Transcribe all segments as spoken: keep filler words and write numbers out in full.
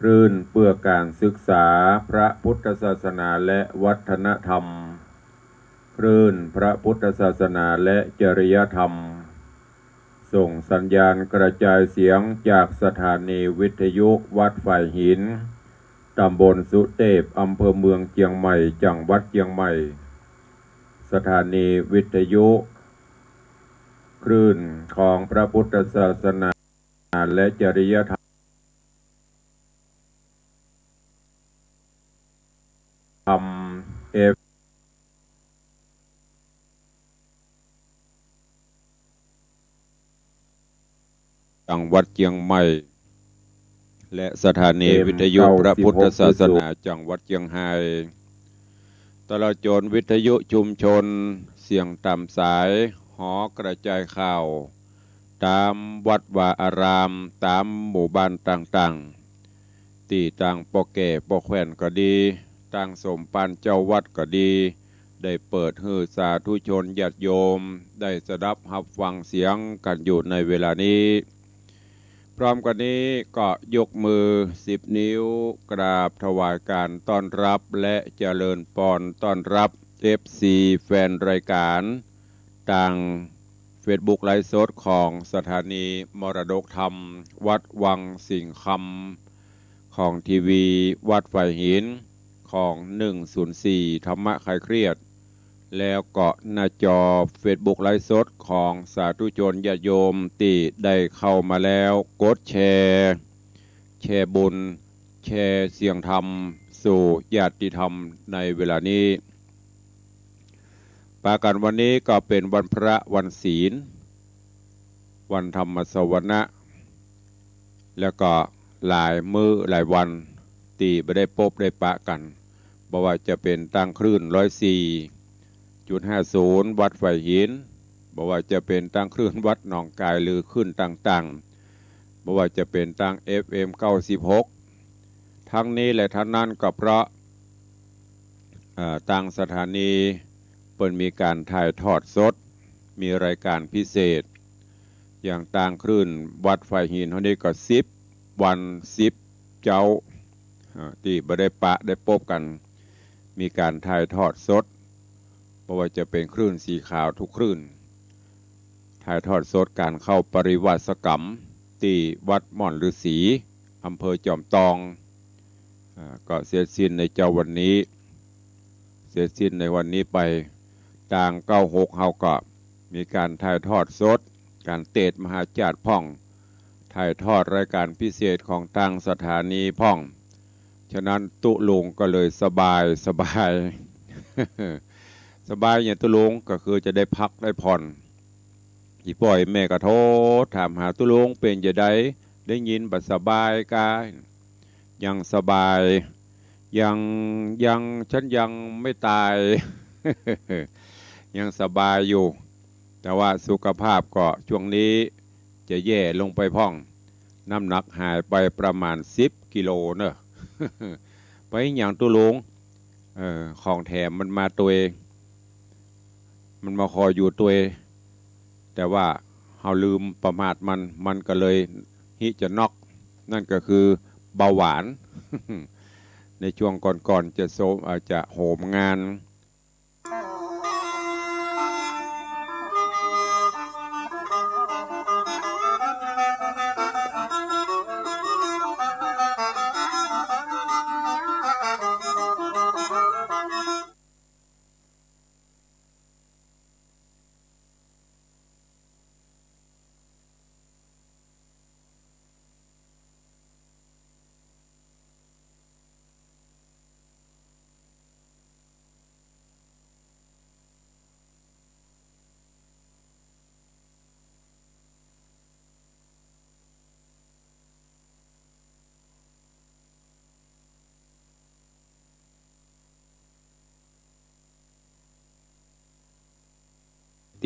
คลื่นเพื่อการศึกษาพระพุทธศาสนาและวัฒนธรรม คลื่นพระพุทธศาสนาและจริยธรรม ส่งสัญญาณกระจายเสียงจากสถานีวิทยุวัดฝายหิน ตำบลสุเตพ อำเภอเมืองเจียงใหม่ จังหวัดเจียงใหม่ สถานีวิทยุ คลื่นของพระพุทธศาสนาและจริยธรรม ธรรม เอฟ จังหวัดเจียงใหม่ และสถานีวิทยุพระพุทธศาสนาจังหวัดเจียงไฮ้ ตลอดจ๋นวิทยุชุมชน เสียงต๋ามสาย หอกระจายข่าว ต๋ามวัดวาอาราม ต๋ามหมู่บ้านต่างๆ ตี้ตางป้อแก่ป้อแขว่นก็ดี ตางสมภารเจ้าวัดก็ดี ได้เปิดหื้อสาธุชนญาติโยม ได้สดับฮับฟังเสียงกั๋นอยู่ในเวลานี้ พร้อมกั๋นนี้ก็ยกมือสิบนิ้ว กราบถวายการต้อนรับ และเจริญปอนต้อนรับ เอฟซี แฟนรายการ ตางเฟซบุ๊กไลฟ์สดของสถานีมรดกธรรมวัดวังสิงห์คำ ของทีวีวัดฝายหิน ของหนึ่งศูนย์สี่ธรรมะคลายเครียด แล้วก็หน้าจอเฟซบุ๊กไลฟ์สดของสาธุชนญาติโยมตี้ได้เข้ามาแล้ว กดแชร์ แชร์บุญ แชร์เสียงธรรมสู่ญาติธรรมในเวลานี้ ปะกั๋นวันนี้ก็เป๋นวันพระวันศีล วันธรรมสวนะ แล้วก็หลายมื้อหลายวันตี้บ่ได้ปบได้ปะกั๋น บ่ว่าจะเป๋นตางคลื่นร้อยสี่จุดห้าศูนย์วัดฝายหิน บ่ว่าจะเป๋นตางคลื่นวัดหนองคายหรือคลื่นต่างๆ บ่ว่าจะเป๋นตาง เอฟเอ็ม เก้าสิบหก ทั้งนี้และทั้งนั้นก็เพราะ เอ่อ ตางสถานีเปิ้นมีก๋านถ่ายทอดสด มีรายการพิเศษ อย่างตางคลื่นวัดฝายหินเฮานี้ก็สิบวันสิบเจ๊า เอ่อ ตี้บ่ได้ปะได้ปบกั๋น มีก๋านถ่ายทอดสด บ่ว่าจะเป๋นคลื่นสีขาวทุกคลื่น ถ่ายทอดสดก๋านเข้าปริวาสกรรมตี้วัดม่อนฤๅษี อำเภอจอมตอง อ่า ก็เสร็จสิ้นในเจ๊าวันนี้ เสร็จสิ้นในวันนี้ไป ตางเก้าหกเฮาก็มีก๋านถ่ายทอดสด ก๋านเตสน์มหาจ้าดพ่อง ถ่ายทอดรายการพิเศษของตางสถานีพ่อง ฉะนั้นตุ๊ลุงก็เลยสบาย สบาย สบายหยังตุ๊ลุง ก็คือจะได้พักได้ผ่อน อี่ป้ออี่แม่ก็โทรถามหาตุ๊ลุง เป๋นจาใด ได้ยินบ่สบายกา ยังสบาย ยัง ยัง ฉันยังไม่ตาย ยังสบายอยู่ แต่ว่าสุขภาพก็ช่วงนี้จะแย่ลงไปพ่อง น้ำหนักหายไปประมาณสิบกิโลเนอะ ไปหยังตุ๊ลุง เออ ของแถมมันมาตวย มันมาขออยู่ตวย แต่ว่าเฮาลืมประมาทมัน มันก็เลยฮิจะน็อก นั่นก็คือเบาหวาน ในช่วงก่อนๆ จะโซม อ่า จะโหมงาน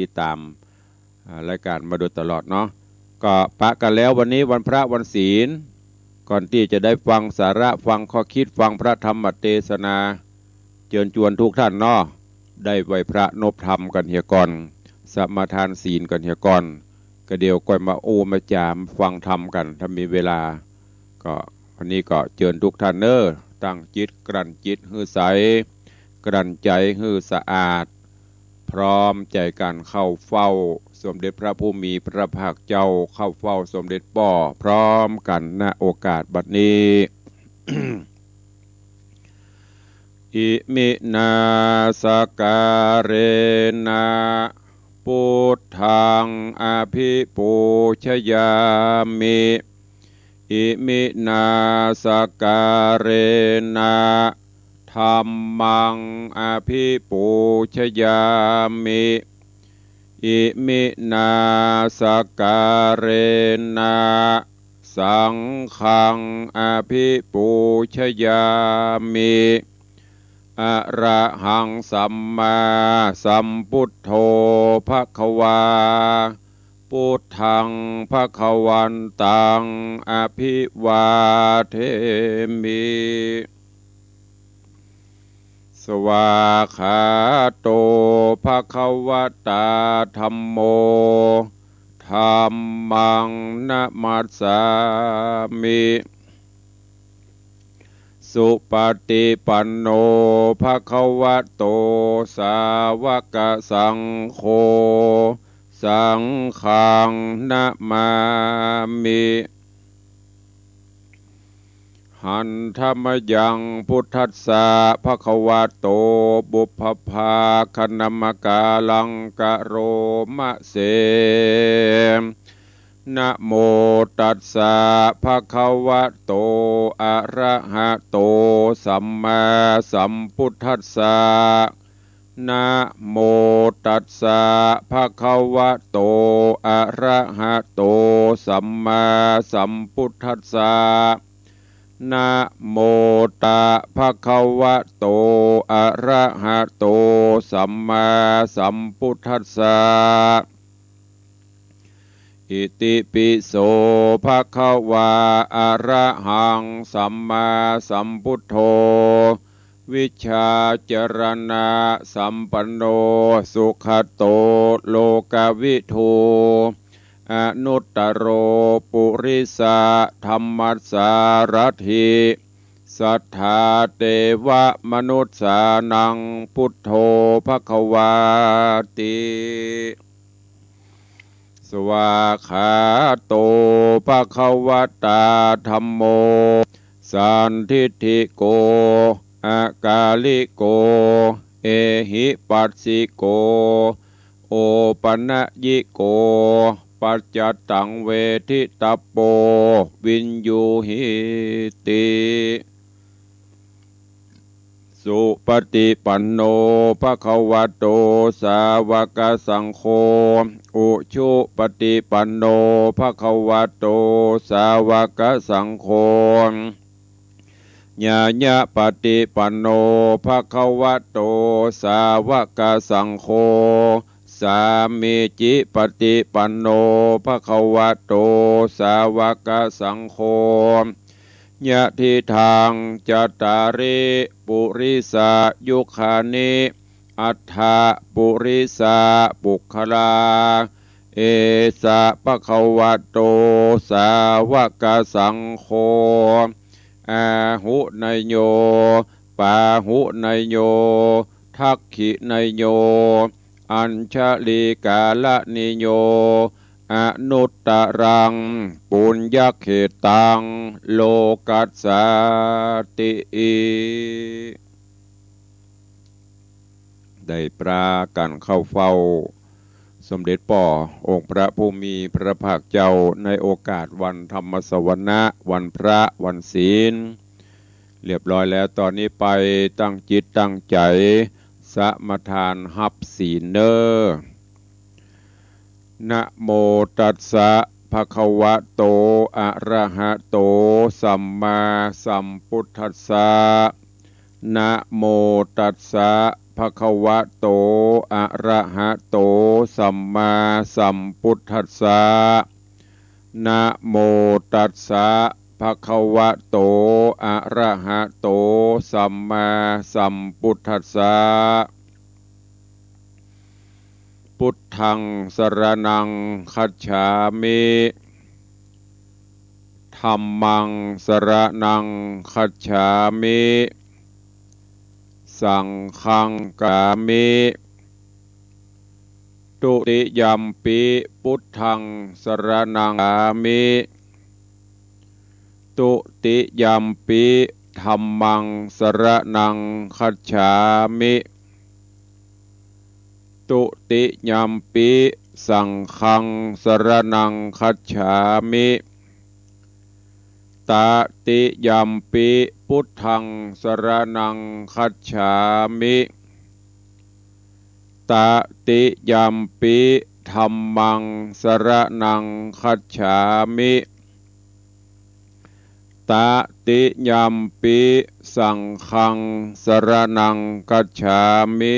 ติดต๋าม อ่า รายก๋านมาโดยตลอดเนาะ ก็ปะกั๋นแล้ววันนี้วันพระวันศีล ก่อนตี้จะได้ฟังสาระ ฟังข้อคิด ฟังพระธรรมเตสนา เจิญจวนทุกท่านเนาะ ได้ไหว้พระนบธรรมกั๋นเหียก่อน สมาทานศีลกั๋นเหียก่อน ก็เดี๋ยวก่อยมาอู้มาจ๋าฟังธรรมกั๋น ถ้ามีเวลา ก็ วันนี้ก็เจิญทุกท่านเน้อ ตั้งจิตกลั่นจิตหื้อใส กลั่นใจ๋หื้อสะอาด พร้อมใจ๋กั๋นเข้าเฝ้าสมเด็จพระผู้มีพระภาคเจ้า เข้าเฝ้าสมเด็จป้อพร้อมกั๋น ณ โอกาสบัดนี้ Iminā sakkārena buddhaṃ abhipūjayāmi. Iminā sakkārena dhammaṃ abhipūjayāmi. Iminā sakkārena saṅghaṃ abhipūjayāmi. Arahaṃ sammāsambuddho bhagavā. Buddhaṃ bhagavantaṃ abhivādemi. Svākkhāto bhagavatā dhammo. Dhammaṃ namassāmi. Supaṭipanno bhagavato sāvakasaṅgho. Saṅghaṃ namāmi. Handa mayaṃ buddhassa bhagavato pubbabhāganamakāraṃ karoma se. Namo tassa bhagavato arahato sammāsambuddhassa. Namo tassa bhagavato arahato sammāsambuddhassa. Namo ta bhagavato arahato sammāsambuddhassa. Itipi so bhagavā arahaṃ sammāsambuddho vijjācaraṇasampanno sugato lokavidū anuttaro purisadammasārathi satthā devamanussānaṃ buddho bhagavāti. Svākkhāto bhagavatā dhammo sandiṭṭhiko akāliko ehipassiko opanayiko paccattaṃ veditabbo viññūhīti. Supaṭipanno bhagavato sāvakasaṅgho. Ujupaṭipanno bhagavato sāvakasaṅgho. Ñāyapaṭipanno bhagavato sāvakasaṅgho. Sāmīcipaṭipanno bhagavato sāvakasaṅgho. Yadidaṃ cattāri purisayugāni aṭṭha purisapuggalā, esa bhagavato sāvakasaṅgho, āhuneyyo pāhuneyyo dakkhiṇeyyo añjalikaraṇīyo anuttaraṃ puññakkhettaṃ lokassāti. ได้ปรากั๋นเข้าเฝ้าสมเด็จป้อองค์พระผู้มีพระภาคเจ้า ในโอกาสวันธรรมสวนะ วันพระ วันศีล เรียบร้อยแล้ว ต๋อนนี้ไปตั้งจิตตั้งใจ๋สมาทานฮับศีลเน้อ Namo tassa bhagavato arahato sammāsambuddhassa. Namo tassa bhagavato arahato sammāsambuddhassa. Namo tassa bhagavato arahato sammāsambuddhassa. Buddhaṃ saraṇaṃ gacchāmi. ธัมมัง สรณัง คัจฉามิ สังฆัง คัจฉามิ ทุติยัมปิ พุทธัง สรณัง คัจฉามิ ทุติยัมปิ ธัมมัง สรณัง คัจฉามิ ทุติยัมปิ สังฆัง สรณัง คัจฉามิ ตติยัมปิ พุทธัง สรณัง คัจฉามิ ตติยัมปิ ธัมมัง สรณัง คัจฉามิ ตติยัมปิ สังฆัง สรณัง คัจฉามิ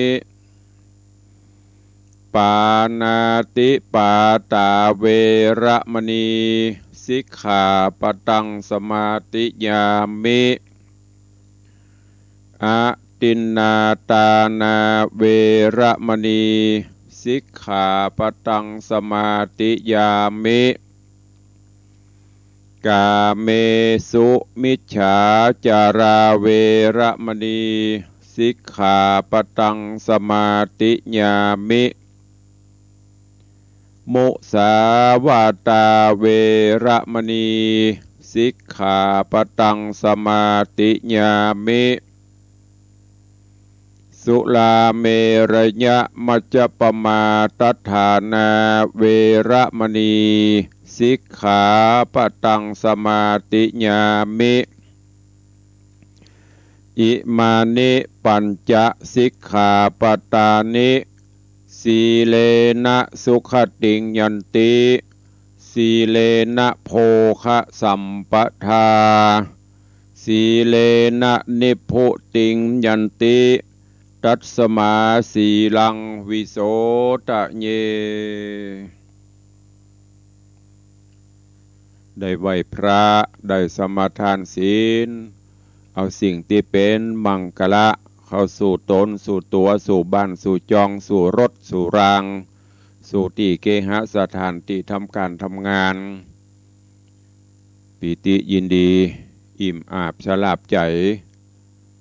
ปาณาติปาตา เวระมณี สิกขาปะตัง สมาธิยามิ อทินนาทานา เวระมณี สิกขาปะตัง สมาธิยามิ กาเมสุมิจฉาจารา เวระมณี สิกขาปะตัง สมาธิยามิ มุสาวาตา เวระมณี สิกขาปะตัง สมาธิยามิ สุราเมรยะมัจจปมาทฐานา เวระมณี สิกขาปะตัง สมาธิยามิ อิมานิ ปัญจสิกขาปะตานิ สีเลนะสุขติงยันติ สีเลนะโภคะสัมปทา สีเลนะนิพพุติงยันติ ตัสมาสีลัง วิโสทะเย ได้ไหว้พระ ได้สมาทานศีล เอาสิ่งตี้เป๋นมังคละ เข้าสู่ต๋น สู่ตั๋ว สู่บ้าน สู่จอง สู่รถ สู่ราง สู่ตี้เกหสถาน ตี้ทำก๋านทำงาน ปีติยินดี อิ่มอาบสลาบใจ๋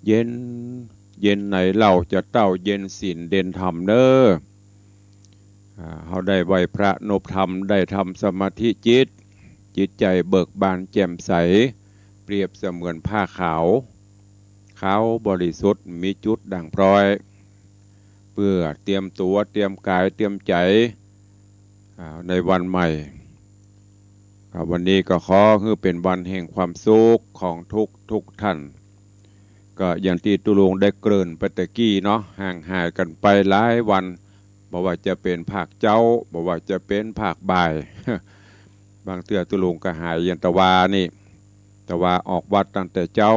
เย็น เย็นไหนเล่าจะเต้า เย็นศีลเด่นธรรมเน่อ อ่า เฮาได้ไหว้พระนบธรรม ได้ทำสมาธิจิต จิตใจ๋เบิกบานแจ่มใส เปรียบเสมือนผ้าขาว ขาวบริสุทธิ์ มีจุดด่างพร้อย เปื้อเตรียมตั๋ว เตรียมก๋าย เตรียมใจ๋ อ่า ในวันใหม่ อ่า วันนี้ก็ขอหื้อเป๋นวันแห่งความสุขของทุกทุกท่าน ก็อย่างตี้ตุ๊ลุงได้เกริ่นไปตะกี้เนาะ ห่างหายกั๋นไปหลายวัน บ่ว่าจะเป๋นภาคเจ๊า บ่ว่าจะเป๋นภาคบ่าย บางเตื้อตุ๊ลุงก็หายอย่างตะวานี่ ตะวาออกวัดตั้งแต่เจ๊า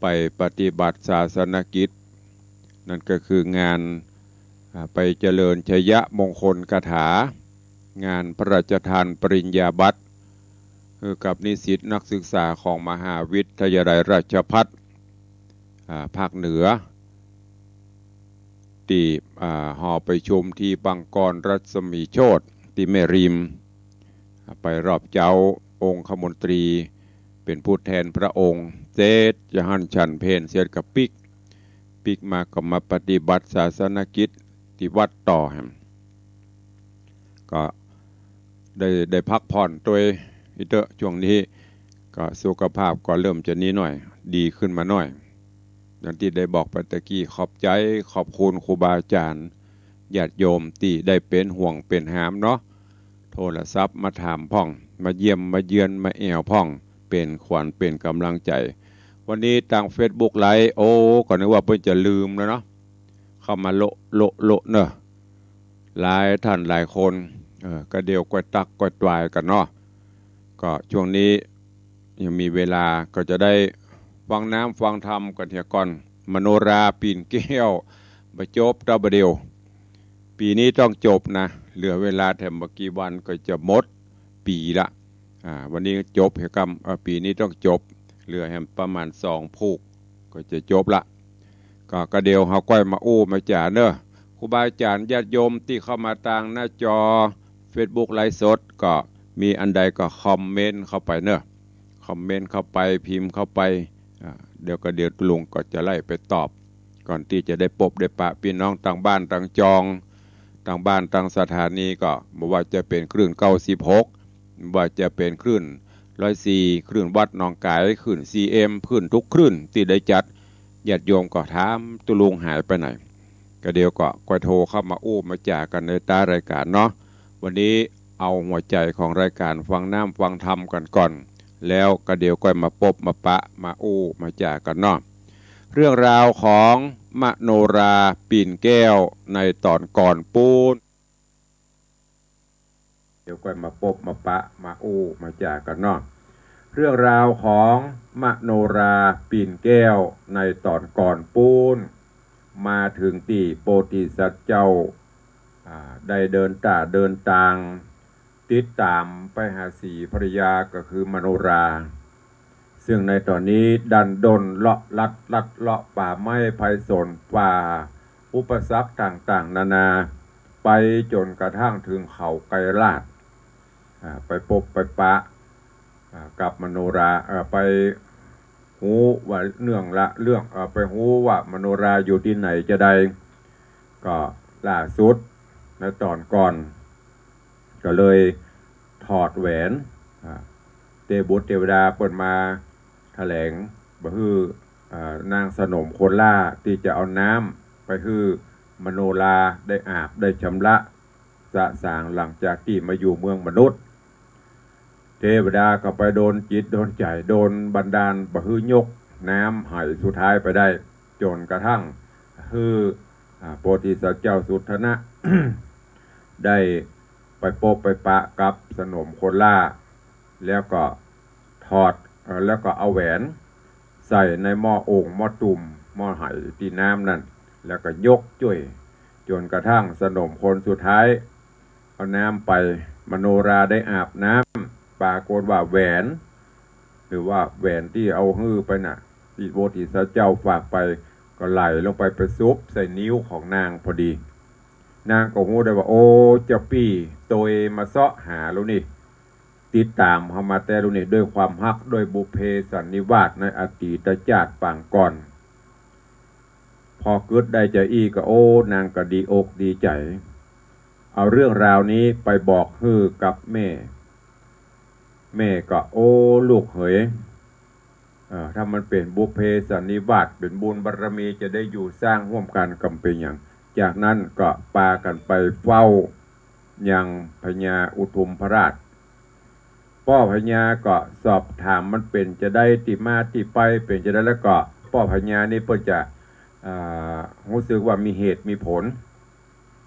ไปปฏิบัติศาสนกิจ นั่นก็คืองาน อ่า ไปเจริญชัยมงคลคาถา งานพระราชทานปริญญาบัตร หื้อกับนิสิตนักศึกษาของมหาวิทยาลัยราชภัฏ อ่า ภาคเหนือ ตี้ อ่า หอประชุมตี้บังกรรัศมีโชติ ตี้แม่ริม อ่า ไปรอบเจ๊า องคมนตรี เป๋นผู้แทนพระองค์ เสร็จจะหั้นฉันเพลเสร็จก็ปิ๊ก ปิ๊กมาก็มาปฏิบัติศาสนกิจตี้วัดต่อแหม ก็ได้ ได้พักผ่อนตวยอีกเต๊อะ ช่วงนี้ก็สุขภาพก็เริ่มจะนี้หน่อย ดีขึ้นมาหน่อย อย่างตี้ได้บอกไปตะกี้ ขอบใจ๋ ขอบคุณครูบาอาจ๋ารย์ ญาติโยมตี้ได้เป๋นห่วงเป๋นหามเนาะ โทรศัพท์มาถามพ่อง มาเยี่ยมมาเยือน มาแอ่วพ่อง เป๋นขวัญเป๋นก๋ำลังใจ๋ วันนี้ตางเฟซบุ๊กไลฟ์ โอ้ ก็นึกว่าเปิ้นจะลืมแล้วเนาะ เข้ามาโละโละโละเน่อ หลายท่านหลายคน เออ ก็เดี่ยวก้อยตักก้อยตวายกั๋นเนาะ ก็ช่วงนี้ยังมีเวลา ก็จะได้ฟังน้ำฟังธรรมกั๋นเหียก่อน มโนราปี๋นแก้ว บ่จบเต้าบ่าเดี่ยว ปี๋นี้ต้องจบนะ เหลือเวลาแถมบ่กี่วันก็จะหมดปี๋ละ อ่า วันนี้จบเหียกำ เอ่อ ปี๋นี้ต้องจบ เหลือแหมประมาณสองผูกก็จะจบละ ก็ ก็เดี่ยวเฮาก้อยมาอู้มาจ๋าเน่อ ครูบาอาจ๋ารย์ญาติโยมตี้เข้ามาตางหน้าจอเฟซบุ๊กไลฟ์สด ก็มีอันใดก็คอมเมนต์เข้าไปเน่อ อมเมนต์เข้าไป พิมพ์เข้าไป อ่า เดี๋ยวก็เดี๋ยวตุ๊ลุงก็จะไล่ไปตอบ ก่อนตี้จะได้ปบได้ปะปี้น้องตางบ้านตางจอง ตางบ้านตางสถานีก็ บ่ว่าจะเป๋นคลื่นเก้าสิบหก บ่ว่าจะเป๋นคลื่นร้อยสี่ คลื่นวัดหนองก๋าย คลื่นซีเอ็ม คลื่นทุกคลื่นตี้ได้จัด ญาติโยมก็ถามตุ๊ลุงหายไปไหน ก็เดี๋ยวก็ค่อยโทรเข้ามาอู้มาจ๋ากั๋นในต๊ายรายก๋านเนาะ วันนี้เอาหัวใจ๋ของรายก๋านฟังน้ำฟังธรรมกั๋นก่อน แล้วก็เดี๋ยวค่อยมาปบมาปะมาอู้มาจ๋ากั๋นเนาะ เรื่องราวของมโนราปิ่นแก้วในต๋อนก่อนปู๊น เดี๋ยวค่อยมาปบมาปะมาอู้มาจ๋ากั๋นเนาะ เรื่องราวของมโนราปิ่นแก้วในต๋อนก่อนปู๊น มาเถิงตี้โพธิสัตว์เจ้า อ่า ได้เดินต้าเดินตาง ติดต๋ามไปหาสีภรรยาก็คือมโนรา ซึ่งในต๋อนนี้ดันด้นเลาะลัดลัดเลาะป่าไม้ไพรสน ฝ่าอุปสรรคต่างๆ นานา ไปจ๋นกระทั่งเถิงเขาไกรลาด อ่า ไปปบไปปะ อ่า กับมโนรา เอ่อ ไปฮู้ว่าเรื่องละเรื่อง เอ่อ ไปฮู้ว่ามโนราอยู่ตี้ไหนจาใด ก็ล่าสุดในต๋อนก่อน ก็เลยถอดแหวน อ่า เตบุตรเตวดาเปิ้นมาแถลงบ่หื้อ อ่า นางสนมคนหล้าตี้จะเอาน้ำไปหื้อมโนราได้อาบได้ชำระสะสางหลังจากตี้มาอยู่เมืองมนุษย์ เตวดาก็ไปโดนจิตโดนใจ๋ โดนบันดาลบ่หื้อยกน้ำไหสุดท้ายไปได้ จ๋นกระทั่งหื้อ อ่า โพธิสัตว์เจ้าสุทัณณะ ได้ไปปบไปปะกับสนมคนหล้า แล้วก็ถอด เอ่อ แล้วก็เอาแหวนใส่ในหม้อโอ่งหม้อตุ่มหม้อไหตี้น้ำนั่น แล้วก็ยกจ้วย จ๋นกระทั่งสนมคนสุดท้ายเอาน้ำไป มโนราได้อาบน้ำ ปรากฏว่าแหวน หรือว่าแหวนตี้เอาหื้อไปน่ะ ตี้โพธิสัตว์เจ้าฝากไป ก็ไหลลงไปไปสุบใส่นิ้วของนางพอดี นางก็ฮู้ได้ว่า โอ้ เจ้าปี้ตวยมาเซาะหาลูกนี่ ติดต๋ามเฮามาแต่ลูกนี่ ด้วยความฮัก ด้วยบุพเพสันนิวาสในอดีตจาติปางก่อน พอกึ๊ดได้จาอี้ก็ โอ้ นางก็ดีอกดีใจ๋ เอาเรื่องราวนี้ไปบอกหื้อกับแม่ แม่ก็ โอ้ ลูกเหย เอ่อ ถ้ามันเป๋นบุพเพสันนิวาส เป๋นบุญบารมี จะได้อยู่สร้างฮ่วมกั๋น ก็บ่เป๋นหยัง จากนั้นก็ปากั๋นไปเฝ้ายังพญาอุทุมพราช ป้อพญาก็สอบถามมันเป๋นจาใด ตี้มาตี้ไปเป๋นจาใด แล้วก็ป้อพญานี่เปิ้นจะ อ่า ฮู้สึกว่ามีเหตุมีผล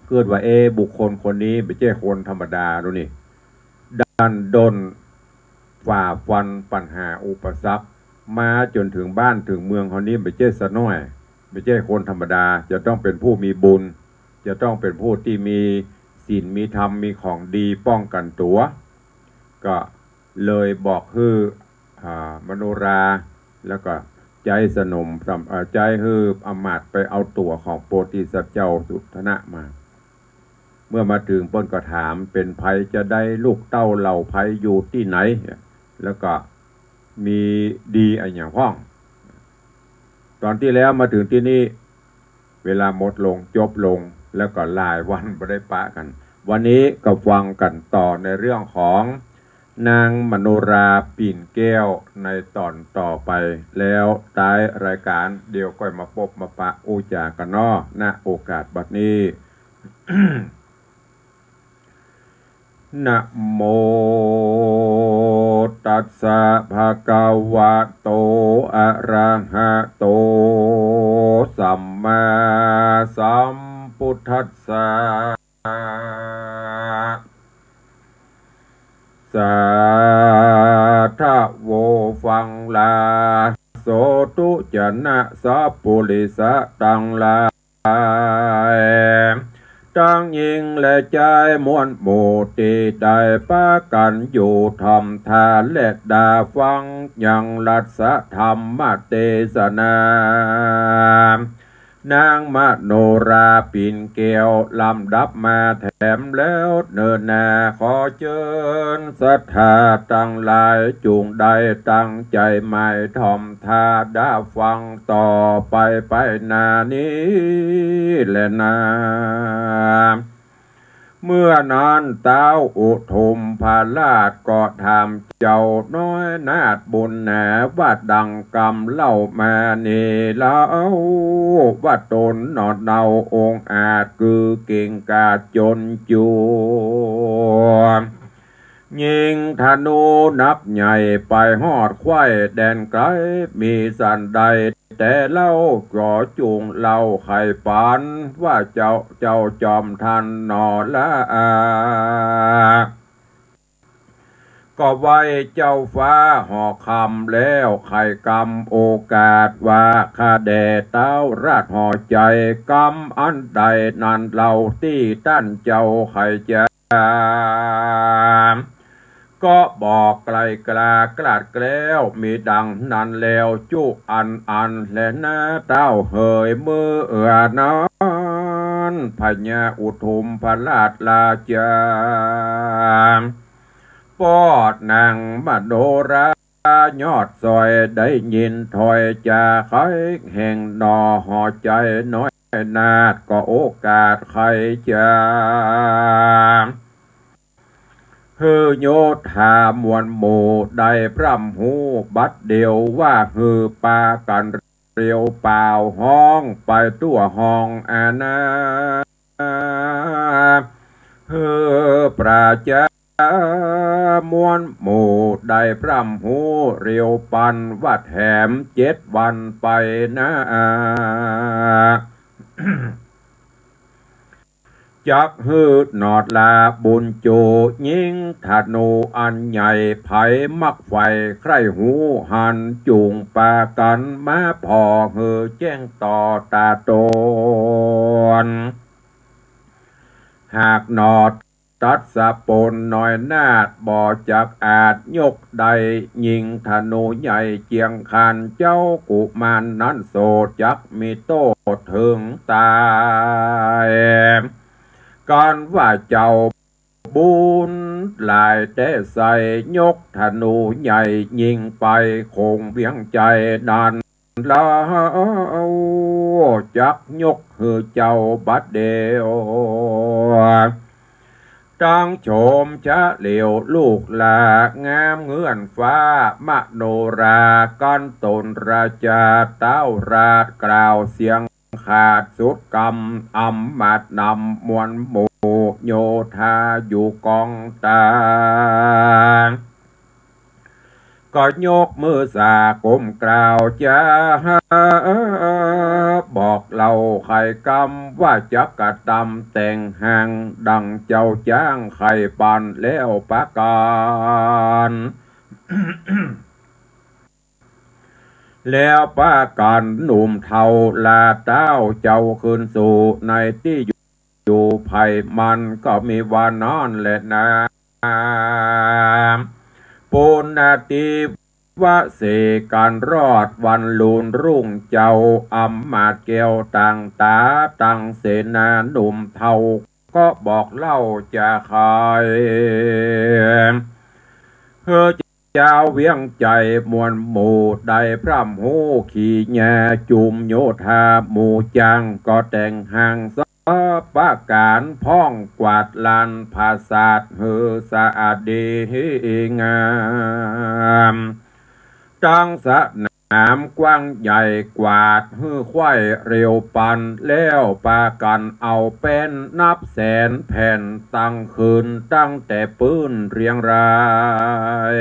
กึ๊ดว่า เอ๊ะ บุคคลคนนี้บ่ใจ้คนธรรมดาลูกนี่ ดันด้นฝ่าฟันปัญหาอุปสรรค มาจ๋นเถิงบ้านเถิงเมืองเฮานี้บ่ใจ้ซะน้อย บ่ใจ้คนธรรมดา จะต้องเป๋นผู้มีบุญ จะต้องเป๋นผู้ตี้มีศีล มีธรรม มีของดีป้องกั๋นตั๋ว ก็เลยบอกหื้อ อ่า มโนรา แล้วก็ใจ๊สนม เอ่อ ใจ๊หื้ออำมาตย์ไปเอาตั๋วของโพธิสัตว์เจ้าสุทัณณะมา เมื่อมาเถิงเปิ้นก็ถาม เป๋นใผจาใด ลูกเต้าเหล่าใผอยู่ตี้ไหน แล้วก็มีดีอะหยังพ่อง ต๋อนตี้แล้วมาเถิงตี้นี่ เวลาหมดลง จบลง แล้วก็หลายวันบ่ได้ปะกั๋น วันนี้ก็ฟังกั๋นต่อในเรื่องของนางมโนราปิ่นแก้วในต๋อนต่อไป แล้วต๊ายรายก๋านเดี๋ยวก้อยมาปบมาปะอู้จ๋ากั๋นเนาะ ณ โอกาสบัดนี้ นะโมตัสสะ ภะคะวะโต อะระหะโต สัมมาสัมพุทธัสสะ สาธะโว ฟังลา โสตุจะนะ สัพปุริสะตังหลาย ตังญิงและจายมวลหมู่ตี้ได้ปากั๋นอยู่ถ่อมท่าและดาฟังยังรัตถธรรมเตสนา นางมโนราปิ่นแก้วลำดับมาแถมแล้วเนินนา ขอเจิญศรัทธาตังหลายจุ่งได้ตั้งใจ๋หมายถ่อมต๋าดาฟังต่อไปไปหน้านี้แลนา เมื่อนั้นต้าวอุทุมพราชก็ถามเจ้าน้อยนาถบุญหนา ว่าดังกำเล่ามานี้เล่า ว่าต๋นหนอเนาองอาจกือเก่งกาจจนจัว ยิงธนูนับใหญ่ไปฮอดใคว่แดนไก๋ มีสันใดแต่เล่า ขอจุ่งเล่าไขปัน ว่าเจ้า เจ้าจอมทันหนอละอา ก็ไหว้เจ้าฟ้าหอคำแล้วไขกำโอกาส ว่าข้าแด่ต้าวราชหอใจ๋ กำอันใดนั้นเล่าตี้ต้านเจ้าไขจา ก็บอกไกลกล้ากล้าดแคล้ว มีดังนั้นแล้วจุอันอันแลนา ต้าวเหย เมื่อนั้นพญาอุทุมพราชราชา ป้อนางมโนรายอดสอย ได้ยินถ้อยจาไขแห่งหนอหอใจ๋น้อยนาถ ก็โอกาสไขจา หื้อโยธามวลหมู่ได้พร่ำฮู้บัดเดี่ยว ว่าหื้อปากั๋นเรียวเป่าฮ้องไปทั่วห้องอาณา หื้อประจามวลหมู่ได้พร่ำฮู้เรียวปัน ว่าแถมเจ็ดวันไปนา จักหื้อหนอดลาบุญจู ยิงธนูอันใหญ่ ใผมักใฝ่ใคร่ฮู้หัน จุ่งปากั๋นมาผ่อหื้อแจ้งต่อต๋าต๋น หากหนอดตัดสะปนน้อยนาถ บ่จักอาจยกได้ ยิงธนูใหญ่เจียงคาน เจ้ากุมารนั้นโสจักมีโต้ษเถิงต๋าย กั๋นว่าเจ้าบุญหลายแต๊ใส่ ยกธนูใหญ่ยิงไปโขงเวียงใจ๋นั้น ลาวจักยกหื้อเจ้าบัดเดี่ยว ตังโฉมชะเหลียวลูกหล้างามเหื้อนฟ้า มโนรากั๋นต๋นราชา ต้าวราชกล่าวเสียงขาดสุดกำ อำมาตย์นำมวลหมู่โยธาอยู่กองต๋า ก็ยกมือสาก้มกล่าวจา บอกเล่าไขกำ ว่าจักกระตำแต่งหัง ดังเจ้าจ้างไขปันแล้วประก๋าน แล้วประก๋านหนุ่มเฒ่าลาต้าวเจ้าคืนสู่ในตี้อยู่ อยู่ไผมันก็มีว่านั้นแลนา ปุณณาทิวเสกั๋นรอดวันลูนรุ่งเจ้า อำมาตย์แก้วต่างต๋า ตังเสนาหนุ่มเฒ่า ก็บอกเล่าจาไข หื้อเจ้าเวียงใจ๋มวลหมู่ได้พร่ำฮู้ ขีญาจุมโยธาหมู่จ้าง ก็แต่งหังสะประก๋าน พ่องกวาดลานผาสาทหื้อสะอาดดีงาม ตังสนามกว้างใหญ่กวาดหื้อใคว่เรียวปัน แล้วปากั๋นเอาแป้นนับแสนแผ่น ตังคืนตั้งแต่ปื้นเรียงราย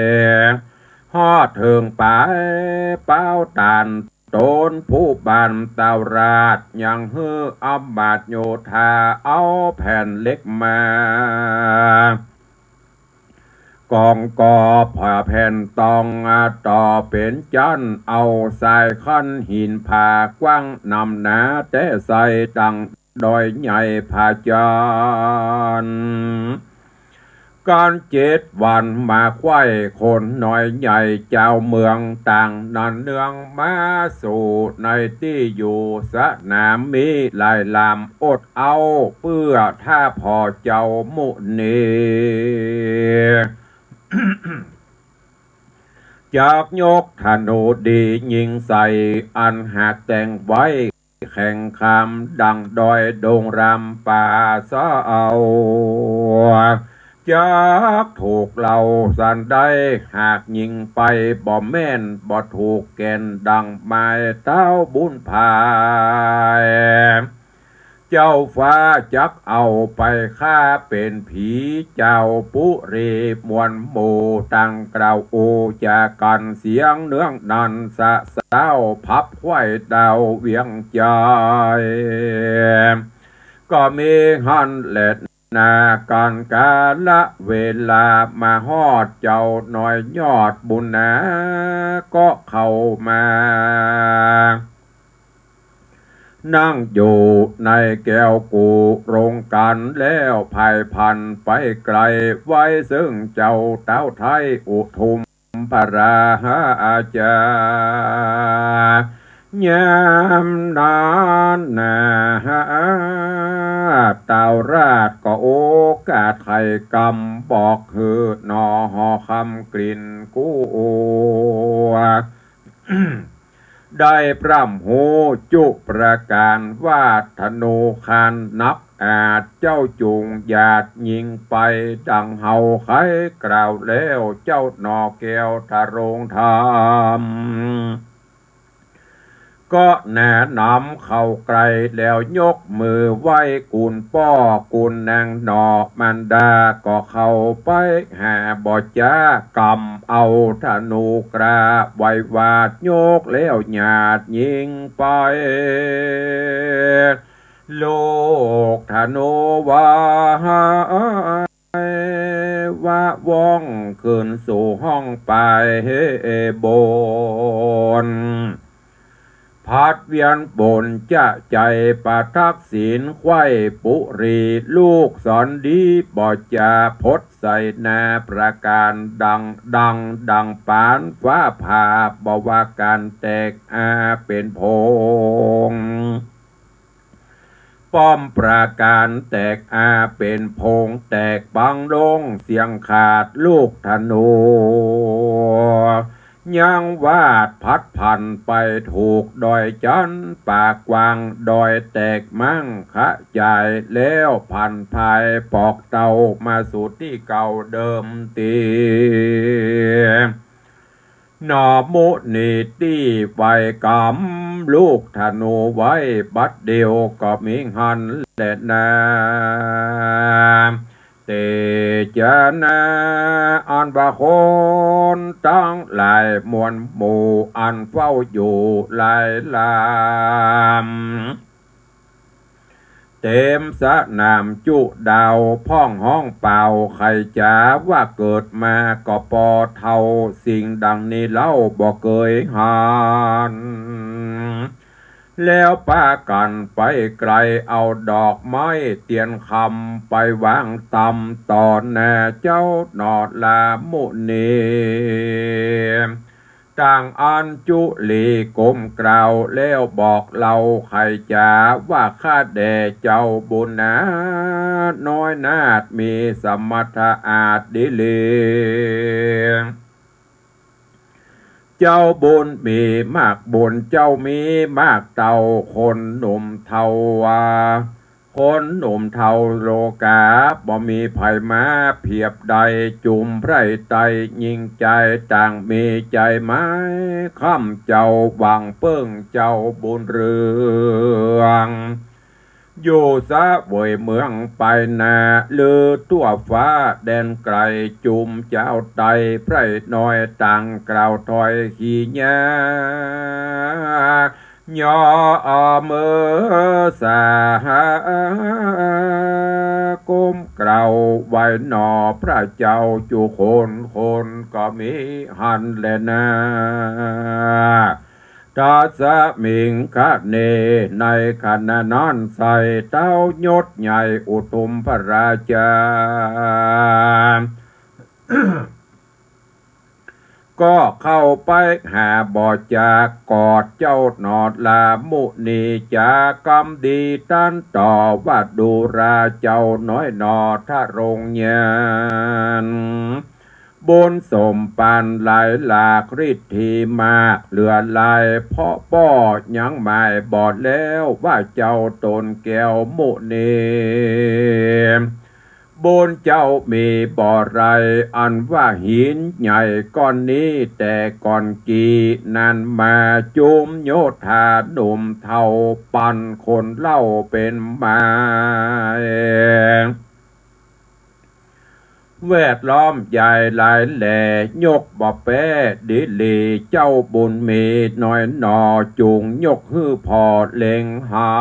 ฮอดเถิงป๋ายเป๊าต๋าน ต๋นผู้บ้านต้าวราชยังหื้ออำมาตย์โยธาเอาแผ่นเหล็กมา กองก่อผ่าแผ่นตองต่อเป๋นจั๊น เอาสายคันหินผ่ากว้างหนำหนาแต๊ใส่ ดังดอยใหญ่ผาจันทร์ ก กั๋นเจ็ดวันมาไขว้คนน้อยใหญ่จาวเมืองต่างนั้นเนืองมาสู่ในตี้อยู่ สนามมีหลายลำอดเอาเปื้อถ้าผ่อเจ้ามุนี จักยกธนูดียิงใส่อันหากแต่งไว้ แข่งขามดังดอยดงรำป่าเศร้า จักถูกเฮาสันใด หากยิงไปบ่แม่นบ่ถูกแก่นดังไม้เต้าบุญภาย เจ้าฟ้าจักเอาไปฆ่าเป๋นผี เจ้าปุรีมวลหมู่ต่างกล่าวอู้จ๋ากั๋นเสียงเนืองนั้นสะเซ้าพับไขว้ดาวเวียงจันทน์ ก็มีหั้นแลนา ก๋านกาละเวลามาฮอดเจ้าน้อยยอดบุญนา ก็เข้ามา นั่งอยู่ในแก้วกุโรงกั๋นแล้ว ผายผันไปไกล ไว้ซึ่งเจ้าเต้าไท้อุทุมพระราชา ยามนั้นนา เต้าราชก็โอกาสไขกำบอกหื้อหน่อหอคำกลิ่นกู้ ได้พร่ำฮู้จุประก๋านว่าธนูคานนักอาจ เจ้าจุ่งหยาดยิงไปดังเฮาไขกล่าวแล้ว เจ้าหน่อแก้วทะโรงธรรม ก็หน้าหนำเข้าใกล้แล้วยกมือไหว้กุณป้อกุณนางหน่อ มารดาก็เข้าไปหาบ่จ๊ากำเอาธนูกล้าไว้หวาดยกแล้วหยาดยิงไป ลูกธนูว่า ว่าว่องขึ้นสู่ห้องไปบน ผัดเวียนบนจะใจประทักษิณไขว้ปุรี ลูกสอนดีบ่จ๋าพดใส่นาประก๋านดัง ดัง ดังปานฟ้าผ่า บ่ว่าก๋านแตกอาเป๋นผง ป้อมประก๋านแตกอาเป๋นผง แตกปังลงเสียงขาด ลูกธนูยังวาดผัดผันไปถูกดอยจันทน์ ป่ากว้างดอยแตกมั่งขะจาย แล้วผันพายปอกเต้ามาสู่ตี้เก่าเดิมตี้ หน่อมุนีตี้ไว้กำลูกธนูไว้ บัดเดี่ยวก็มีหั้นแลนา เตจนา อันว่าคนตังหลายมวลหมู่อันเฝ้าอยู่หลายลำ เต็มสนามจุดาวพ่องฮ้องเป่า ใค่จ๋าว่าเกิดมาก็ปอเฒ่า สิ่งดังนี้เล่าบ่เกยหัน แล้วปากั๋นไปไกล เอาดอกไม้เตียนคำไปวางตำต่อหน้าเจ้าหน่อลามุนี ต่างอั้นจุลีก้มกราบแล้วบอกเล่า ใค่จ๋าว่าข้าแด่เจ้าบุญนา น้อยนาฏมีสมรรถอาจดีหลี เจ้าบุญมีมากบุญ เจ้ามีมากเต้า คนหนุ่มเฒ่าว่า คนหนุ่มเฒ่าโลก๋า บ่มีใผมาเปียบได้ จุมไพร่ไต้ยิ่งใจ๋ ต่างมีใจ๋หมายค้ำเจ้า หวังเปิ้งเจ้าบุญเรือง อยู่เสวยเมืองไปนา ลือทั่วฟ้าแดนไก๋ จุมจาวไต้ไพร่น้อย ต่างกล่าวถ้อยขี้ยา ย่อเมือสา ก้มกราบไหว้หน่อพระเจ้าจุคน คนก็มีหั้นแลนา ทัสมิง ขเณ ในขณะนั้นไส้ เต๊ายศใหญ่อุทุมพระราชา ก็เข้าไปหาบ่จาก กอดเจ้าหนอลามุนี จากำดีตรัสต่อว่า ดูราเจ้าน้อยหนอ ถ้าทรงญาณ บุญสมปันหลายหลาก ฤทธีมากเหลือหลาย เพราะป้อยังหมายบ่แล้ว ว่าเจ้าต๋นแก้วมุนี บุญเจ้ามีบ่ไร อันว่าหินใหญ่ก้อนนี้ แต่ก่อนกี้นั้นมา จุมโยธาหนุ่มเฒ่า ปันคนเล่าเป๋นมา แวดล้อมใหญ่หลายแล ยกบ่แป๊ดีหลี เจ้าบุญมีน้อยหนอ จุ่งยกหื้อผ่อเล็งหั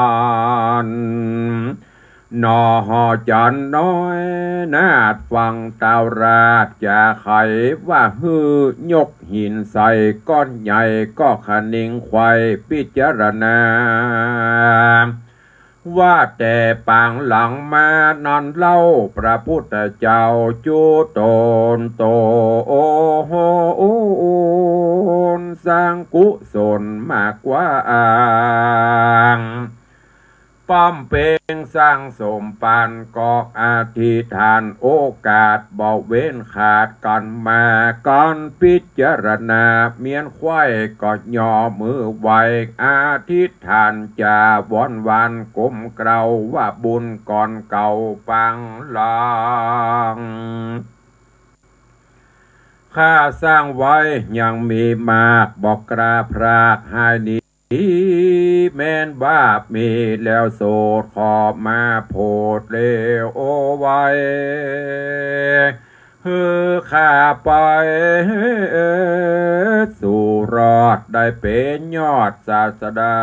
น หนอหอจันน้อยนาฏ ฟังตาวราชาไข ว่าหื้อยกหินใส่ก้อนใหญ่ ก็คะนิงไขว่พิจารณา ว่าแต่ปางหลังมานั้นเล่า พระพุทธเจ้าจุตนโต โอโห สร้างกุศลมากกว้าง บำเพ็งสร้างสมปัน ก็อธิษฐานโอกาสบ่เว้นขาดกั๋นมา กั๋นพิจารณาเมี้ยนไขว่ ก็ย่อมือไหว้อธิษฐานจ๋าวอนวานกลมเกล้า ว่าบุญก่อนเก่าปางหลัง ข้าสร้างไว้ยังมีมาก บ่กล้าพรากหายหนี แม้นว่ามีแล้วโสด ขอมาโผดเร็วไว หื้อข้าไปสู่รอด ได้เป๋นยอดศาสดา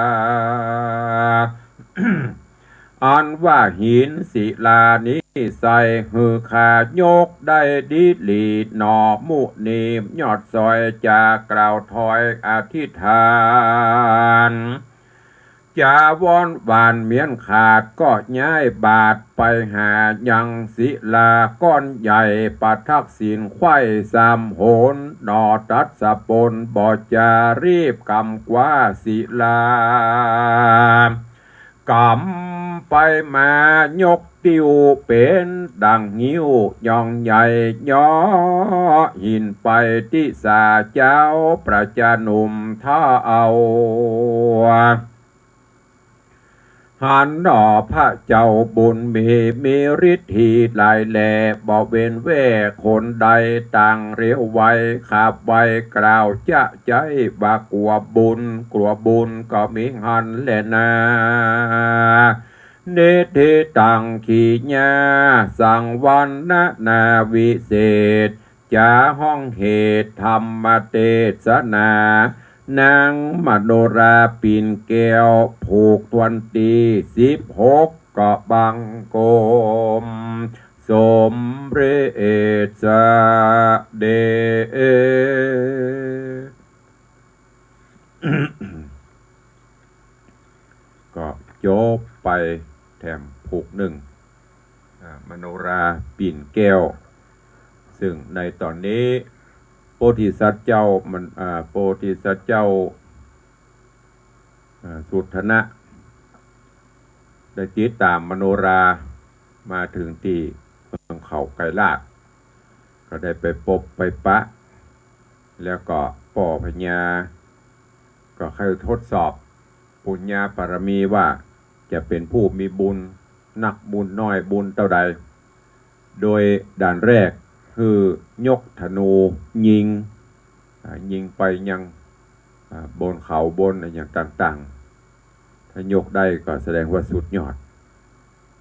อันว่าหินศิลานี้ใส่ หื้อข้ายกได้ดีหลีหนอมุนี ยอดสอยจะกล่าวถอยอธิษฐาน จ๋าวอนวานเมี้ยนขาด ก็ย้ายบาทไปหายังศิลาก้อนใหญ่ ประทักษิณไขว่สามหน หนอตรัสปน บ่จารีบกำคว้าศิลา กำไปมายกติ้วเป๋นดั่งงิ้ว ย่องใหญ่ย่อหินไป ติสาเจ้าพระจาหนุ่มถ้าเอา หันหนอพระเจ้าบุญมี มีฤทธีหลายแล บ่เว้นแว่คนใด ต่างเร็วไว ขับไวกล่าวจะใจ๊ บ่ากลัวบุญ กลัวบุญก็มิหันแลนา นิธิตัง ขีญา สังวรรณนาวิเศษ จ๋าฮ้องเหตุธรรมเตสนา นางมโนราปิ่นแก้ว ผูกวันตี้สิบหก ก็บังคมสมเร็จเสด็จ ก็จบไปแถมผูกนึ่ง อ่า มโนราปิ่นแก้ว ซึ่งในต๋อนนี้โพธิสัตว์เจ้ามัน อ่า โพธิสัตว์เจ้า อ่า สุทธนะ ได้ติดต๋ามมโนรามาเถิงตี้เมืองเขาไกรลาด ก็ได้ไปปบไปปะ แล้วก็ป้อพญา ก็ใค่ทดสอบปุญญาบารมีว่าจะเป๋นผู้มีบุญ นักบุญน้อยบุญเต้าใด โดยด่านแรกคือยกธนูยิง อ่า ยิงไปยัง อ่า บนเขาบนอะหยังต่างๆ ถ้ายกได้ก็แสดงว่าสุดยอด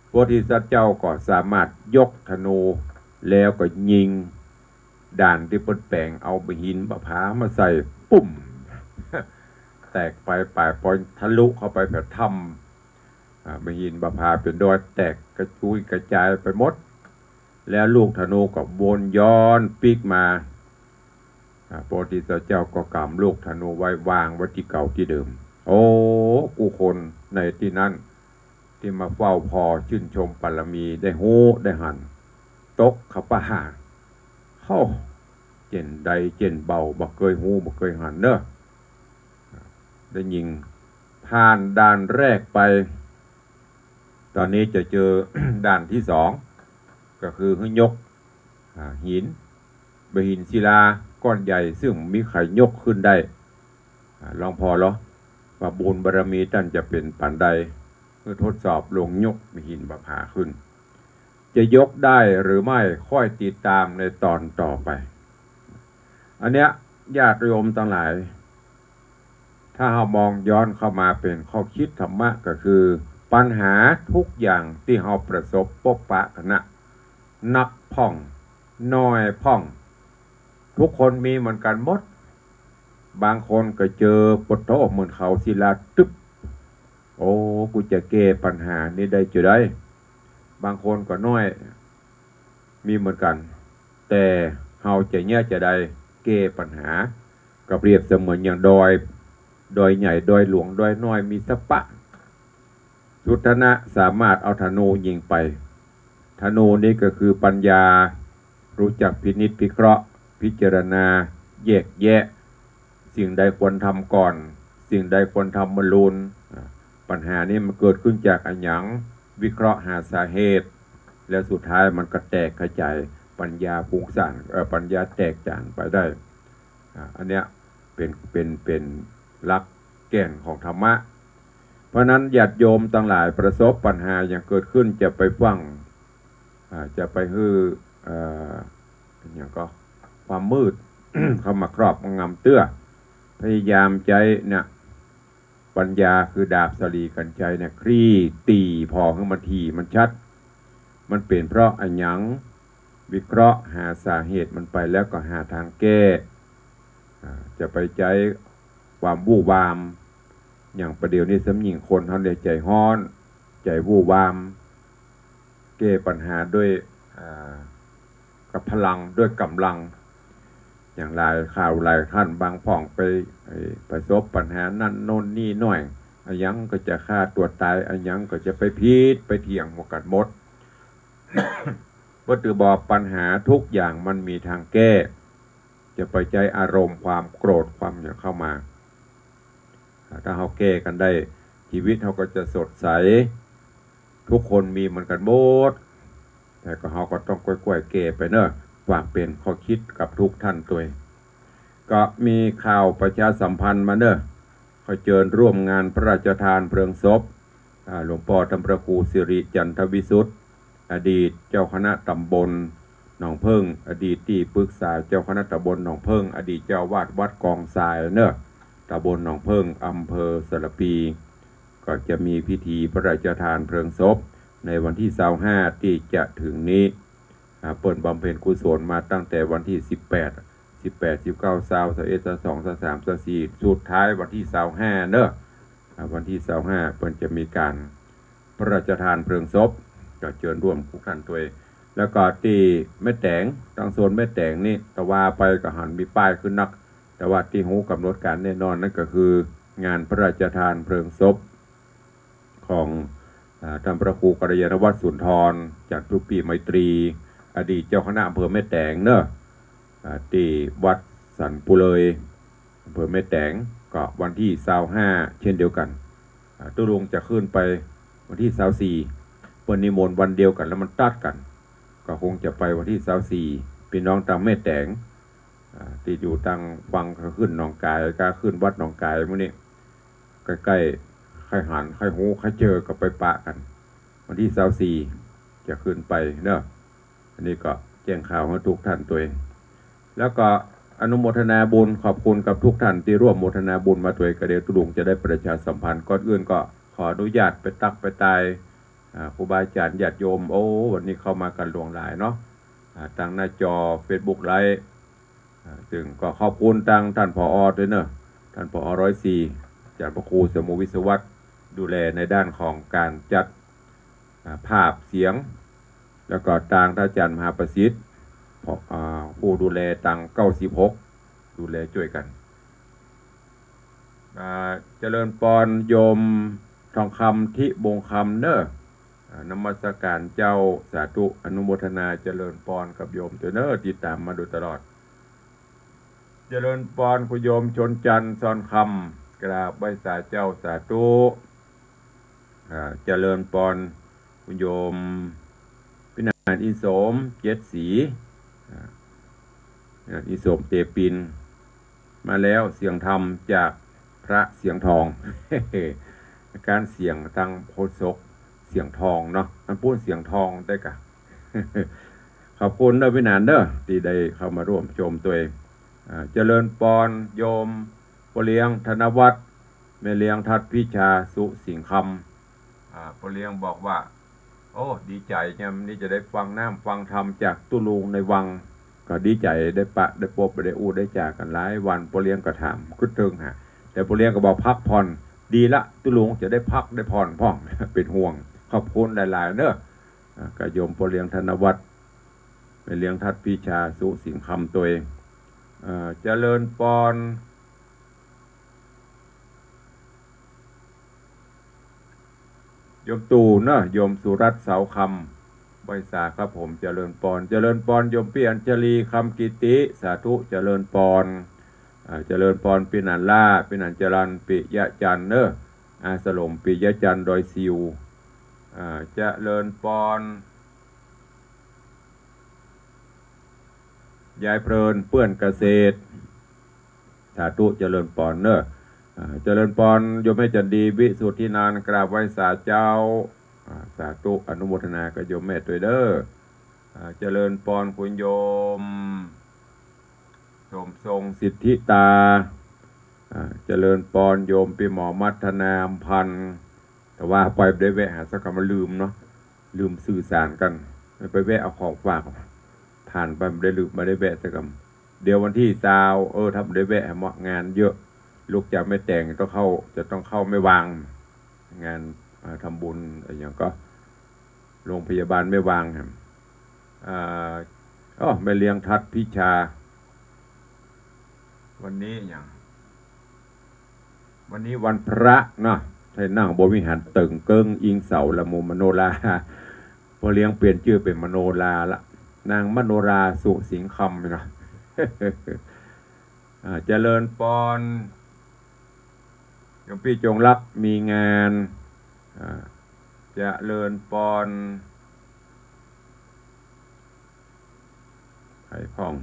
โพธิสัตว์เจ้าก็สามารถยกธนูแล้วก็ยิงด่านตี้เปิ้นแป๋ง เอาบ่าหินบ่าผามาใส่ ปุ้ม แตกไป ป่ายปอยทะลุเข้าไปแผดถ้ำ อ่า บ่าหินบ่าผาเป๋นดอยแตกกระจุยกระจายไปหมด แล้วลูกธนูก็วนย้อนปิ๊กมา อ่า พระพุทธเจ้าก็กำลูกธนูไว้ วางไว้ตี้เก่าตี้เดิม โอ้ กู้คนในตี้นั้น ตี้มาเฝ้าผ่อจื้นชมบารมี ได้ฮู้ได้หัน ตกเข้าป่า เฮ้า เจ้นใดเจ้นเบา บ่เกยฮู้บ่เกยหันเน่อ ได้ยิงผ่านด่านแรกไป ต๋อนนี้จะเจอ ด่านตี้สอง ก็คือหื้อยก อ่า หิน บ่าหินศิลาก้อนใหญ่ ซึ่งบ่มีใผยกขึ้นได้ อ่า ลองผ่อลอ ว่าบุญบารมีต้านจะเป๋นปานใด เมื่อทดสอบลองยกหินบ่าผาขึ้น จะยกได้หรือไม่ ค่อยติดต๋ามในต๋อนต่อไป อันเนี้ย ญาติโยมตังหลาย ถ้าเฮามองย้อนเข้ามาเป๋นข้อคิดธรรมะ ก็คือ ปัญหากู้อย่างตี้เฮาประสบปบปะกั๋นนะ นักพ่อง น้อยพ่อง กู้คนมีเหมือนกั๋นหมด บางคนก็เจอ ปะโถ เหมือนเขาศิลาตึ๊บ โอ้ กูจะแก้ปัญหานี้ได้จะใด บางคนก็น้อย มีเหมือนกั๋น แต่เฮาจะเยียะจะใดแก้ปัญหา ก็เปรียบเสมือนอย่างดอย ดอยใหญ่ ดอยหลวง ดอยน้อย มีสะปะ สุทัณณะสามารถเอาธนูยิงไป ธนูนี้ก็คือปัญญา ฮู้จักพินิจพิเคราะห์ พิจารณา แยกแยะ สิ่งใดควรทำก่อน สิ่งใดควรทำเมื่อลูน อ่า ปัญหานี้มันเกิดขึ้นจากอะหยัง วิเคราะห์หาสาเหตุ แล้วสุดท้ายมันก็แตกขจาย ปัญญาฟุ้งซ่าน เอ่อ ปัญญาแตกจ๋านไปได้ อ่า อันเนี้ยเป๋น เป๋น เป๋นหลักแก่นของธรรมะ เพราะฉะนั้นญาติโยมตังหลายประสบปัญหาหยังเกิดขึ้น จะไปฟั่ง อ่า จะไปหื้อ เอ่อ อะหยังก็ ความมืด เข้ามาครอบงำเตื้อ พยายามใจ๊เนี่ย ปัญญาคือดาบสะหลีกัญไชยเนี่ย คลี่ตี๋ผ่อหื้อมันถี่มันชัด มันเป๋นเพราะอะหยัง วิเคราะห์หาสาเหตุมันไปแล้วก็หาตางแก้ อ่า จะไปใจ๊ความวู่วาม อย่างประเดี๋ยวนี้ซ้ำยิ่งคนเฮาเนี่ยใจ๋ฮ้อน ใจ๋วู่วาม แก้ปัญหาด้วย อ่า กับพลัง ด้วยก๋ำลัง อย่างหลายคราวหลายท่านบางพ่องไป ไปประสบปัญหานั่นโน่นนี่หน้อย อะหยังก็จะฆ่าตั๋วต๋าย อะหยังก็จะไปผิดไปเถียงหัวกั๋นหมด บ่าถือบ่าปัญหากู้อย่างมันมีตางแก้ จะไปใจ๊อารมณ์ความโกรธความหยังเข้ามา ถ้าเฮาแก้กั๋นได้ ชีวิตเฮาก็จะสดใส กู้คนมีเหมือนกั๋นหมด แต่ก็เฮาก็ต้องก้อยๆ แก้ไปเน่อ ฝากเป๋นข้อคิดกับกู้ท่านตวย ก็มีข่าวประชาสัมพันธ์มาเน่อ ขอเจิญร่วมงานพระราชทานเพลิงศพ อ่า หลวงป้อต้านพระครูสิริจันทวิสุทธิ์ อดีตเจ้าคณะต๋ำบลหนองเผิ้ง อดีตตี้ปรึกษาเจ้าคณะต๋ำบลหนองเผิ้ง อดีตเจ้าอาวาสวัดกองทรายเน่อ ต๋ำบลหนองเผิ้ง อำเภอสารภี ก็จะมีพิธีพระราชทานเพลิงศพในวันตี้ซาวห้าตี้จะเถิงนี้ อ่า เปิ้นบำเพ็ญกุศลมาตั้งแต่วันตี้สิบแปด สิบแปด สิบเก้า ซาว ซาวเอ็ด ซาวสอง ซาวสาม ซาวสี่ สุดท้ายวันตี้ซาวห้าเน่อ อ่า วันตี้ซาวห้าเปิ้นจะมีก๋านพระราชทานเพลิงศพ ก็เจิญร่วมกู้ท่านตวย แล้วก็ตี้แม่แต๋ง ตางโซนแม่แต๋งนี่ ตะวาไปก็หันมีป้ายขึ้นนัก แต่ว่าตี้ฮู้ก๋ำหนดก๋านแน่นอนนั้นก็คืองานพระราชทานเพลิงศพ ของ อ่า ต้านพระครูกัลยาณวัฒน์สุนทร จันทุปีไมตรี อดีตเจ้าคณะอำเภอแม่แต๋งเน่อ อ่า ตี้วัดสันปูเลย อำเภอแม่แต๋ง ก็วันตี้ซาวห้าเช่นเดียวกั๋น อ่า ตุ๊ลุงจะขึ้นไปวันตี้ซาวสี่ เปิ้นนิมนต์วันเดียวกั๋นแล้วมันตัดกั๋น ก็คงจะไปวันตี้ซาวสี่ ปี้น้องตางแม่แต๋ง อ่า ตี้อยู่ตางฝั่งขาขึ้นหนองก๋าย ขาขึ้นวัดหนองก๋ายหมู่นี้ ใก้ๆ ใค่หัน ใค่ฮู้ ใค่เจอก็ไปปะกั๋น วันตี้ซาวสี่ จะขึ้นไปเน่อ อันนี้ก็แจ้งข่าวหื้อกู้ท่านตวย แล้วก็อนุโมทนาบุญขอบคุณกับกู้ท่านตี้ร่วมโมทนาบุญมาตวย ก็เดี๋ยวตุ๊ลุงจะได้ประชาสัมพันธ์ ก่อนอื่นก็ขออนุญาตไปตั๊กไปตาย อ่า ครูบาอาจ๋ารย์ญาติโยม โอ้ วันนี้เข้ามากั๋นหลวงหลายเนาะ อ่า ตางหน้าจอเฟซบุ๊กไลฟ์ อ่า ซึ่งก็ขอบคุณตางต้าน ผอ.ตวยเน่อ ต้าน ผอ.ร้อยสี่ อาจ๋ารย์พระครูเสมวิศวัตร ดูแลในด้านของก๋านจัด อ่า ภาพเสียง แล้วก็ตางต้านอาจ๋ารย์มหาประสิทธิ์ ผอ.อ่า ผู้ดูแลตางเก้าสิบหก ดูแลจ้วยกั๋น อ่า เจริญปอนโยมทองคำ ทิบงคำ เน่อ อ่า นมัสก๋านเจ้า สาธุ อนุโมทนา เจริญปอนกับโยมตวยเน่อ ติดต๋ามมาโดยตลอด เจริญปอนคุณโยมชนจันทร์ ซอนคำ กราบไหว้สาเจ้า สาธุ อ่า เจริญปอนคุณโยมพินานอินโสม เจ็ดสี อ่า พินานอินโสม เตปิน มาแล้ว เสียงธรรมจากพระเสียงทอง ก๋านเสียงตังโฆษกเสียงทองเนาะ อันปู๊นเสียงทองได้ก่ะ ขอบคุณเน่อพินานเน่อ ตี้ได้เข้ามาร่วมชมตวย อ่า เจริญปอนโยมป้อเลี้ยงธนวัฒน์ แม่เลี้ยงทัดพิชา สุสิงห์คำ อ่า ป้อเลี้ยงบอกว่า โอ้ ดีใจ๋จำนี้จะได้ฟังน้ำฟังธรรมจากตุ๊ลุงในวัง ก็ดีใจ๋ได้ปะได้ปบได้อู้ได้จ๋ากั๋นหลายวัน ป้อเลี้ยงก็ถามกึ๊ดเติงหา แต่ป้อเลี้ยงก็บอกพักผ่อน ดีละ ตุ๊ลุงจะได้พักได้ผ่อนพ่อง เป๋นห่วง ขอบคุณหลายๆ เน่อ อ่า ก็โยมป้อเลี้ยงธนวัฒน์ แม่เลี้ยงทัดพิชา สุสิงห์คำตวย อ่า เจริญปอน โยมตู่เน่อ โยมสุรัตน์ เสาคำ ไหว้สาครับผม เจริญปอน เจริญปอนโยมปี้อัญชลี คำกิติ สาธุ เจริญปอน อ่า เจริญปอนปี้หนานล่า ปี้หนานจรัญ ปิยะจันทร์เน่อ อาสลม ปิยะจันทร์ ดอยซิว อ่า เจริญปอน ยายเพลิน เปื้อนเกษตร สาธุ เจริญปอนเน่อ อ่า เจริญปอนโยมแม่จันดี วิสุทธินันท์ กราบไหว้สาเจ้า อ่า สาธุ อนุโมทนากับโยมแม่ตวยเน่อ อ่า เจริญปอนคุณโยม สมทรง สิทธิตา อ่า เจริญปอนโยมปี้หมอมัทนา อำพันธ์ แต่ว่าไปบ่ได้แวะหาสักกำ ลืมเนาะ ลืมสื่อสารกั๋น ไปแวะเอาของฝาก ผ่านไปบ่ได้ลืม บ่ได้แวะสักกำ เดี๋ยววันตี้ซาว เออ ถ้าบ่ได้แวะ เหมาะงานเยอะ ลุกจากแม่แตงต้องเข้า จะต้องเข้าแม่วาง งาน อ่า ทำบุญอะไรอย่างก็ โรงพยาบาลแม่วางครับ อ่า อ้อ แม่เลี้ยงทัดพิชา วันนี้อย่าง วันนี้วันพระเนาะ ใช่นั่งบนวิหารเติ่งเกิ้งอิงเสาละมุมมโนรา ป้อเลี้ยงเปลี่ยนจื้อเป๋นมโนราละ นางมโนรา สุสิงห์คำเนาะ อ่า เจริญปอน โยมปี้จงรักมีงาน อ่า เจริญปอน ไผพ่อง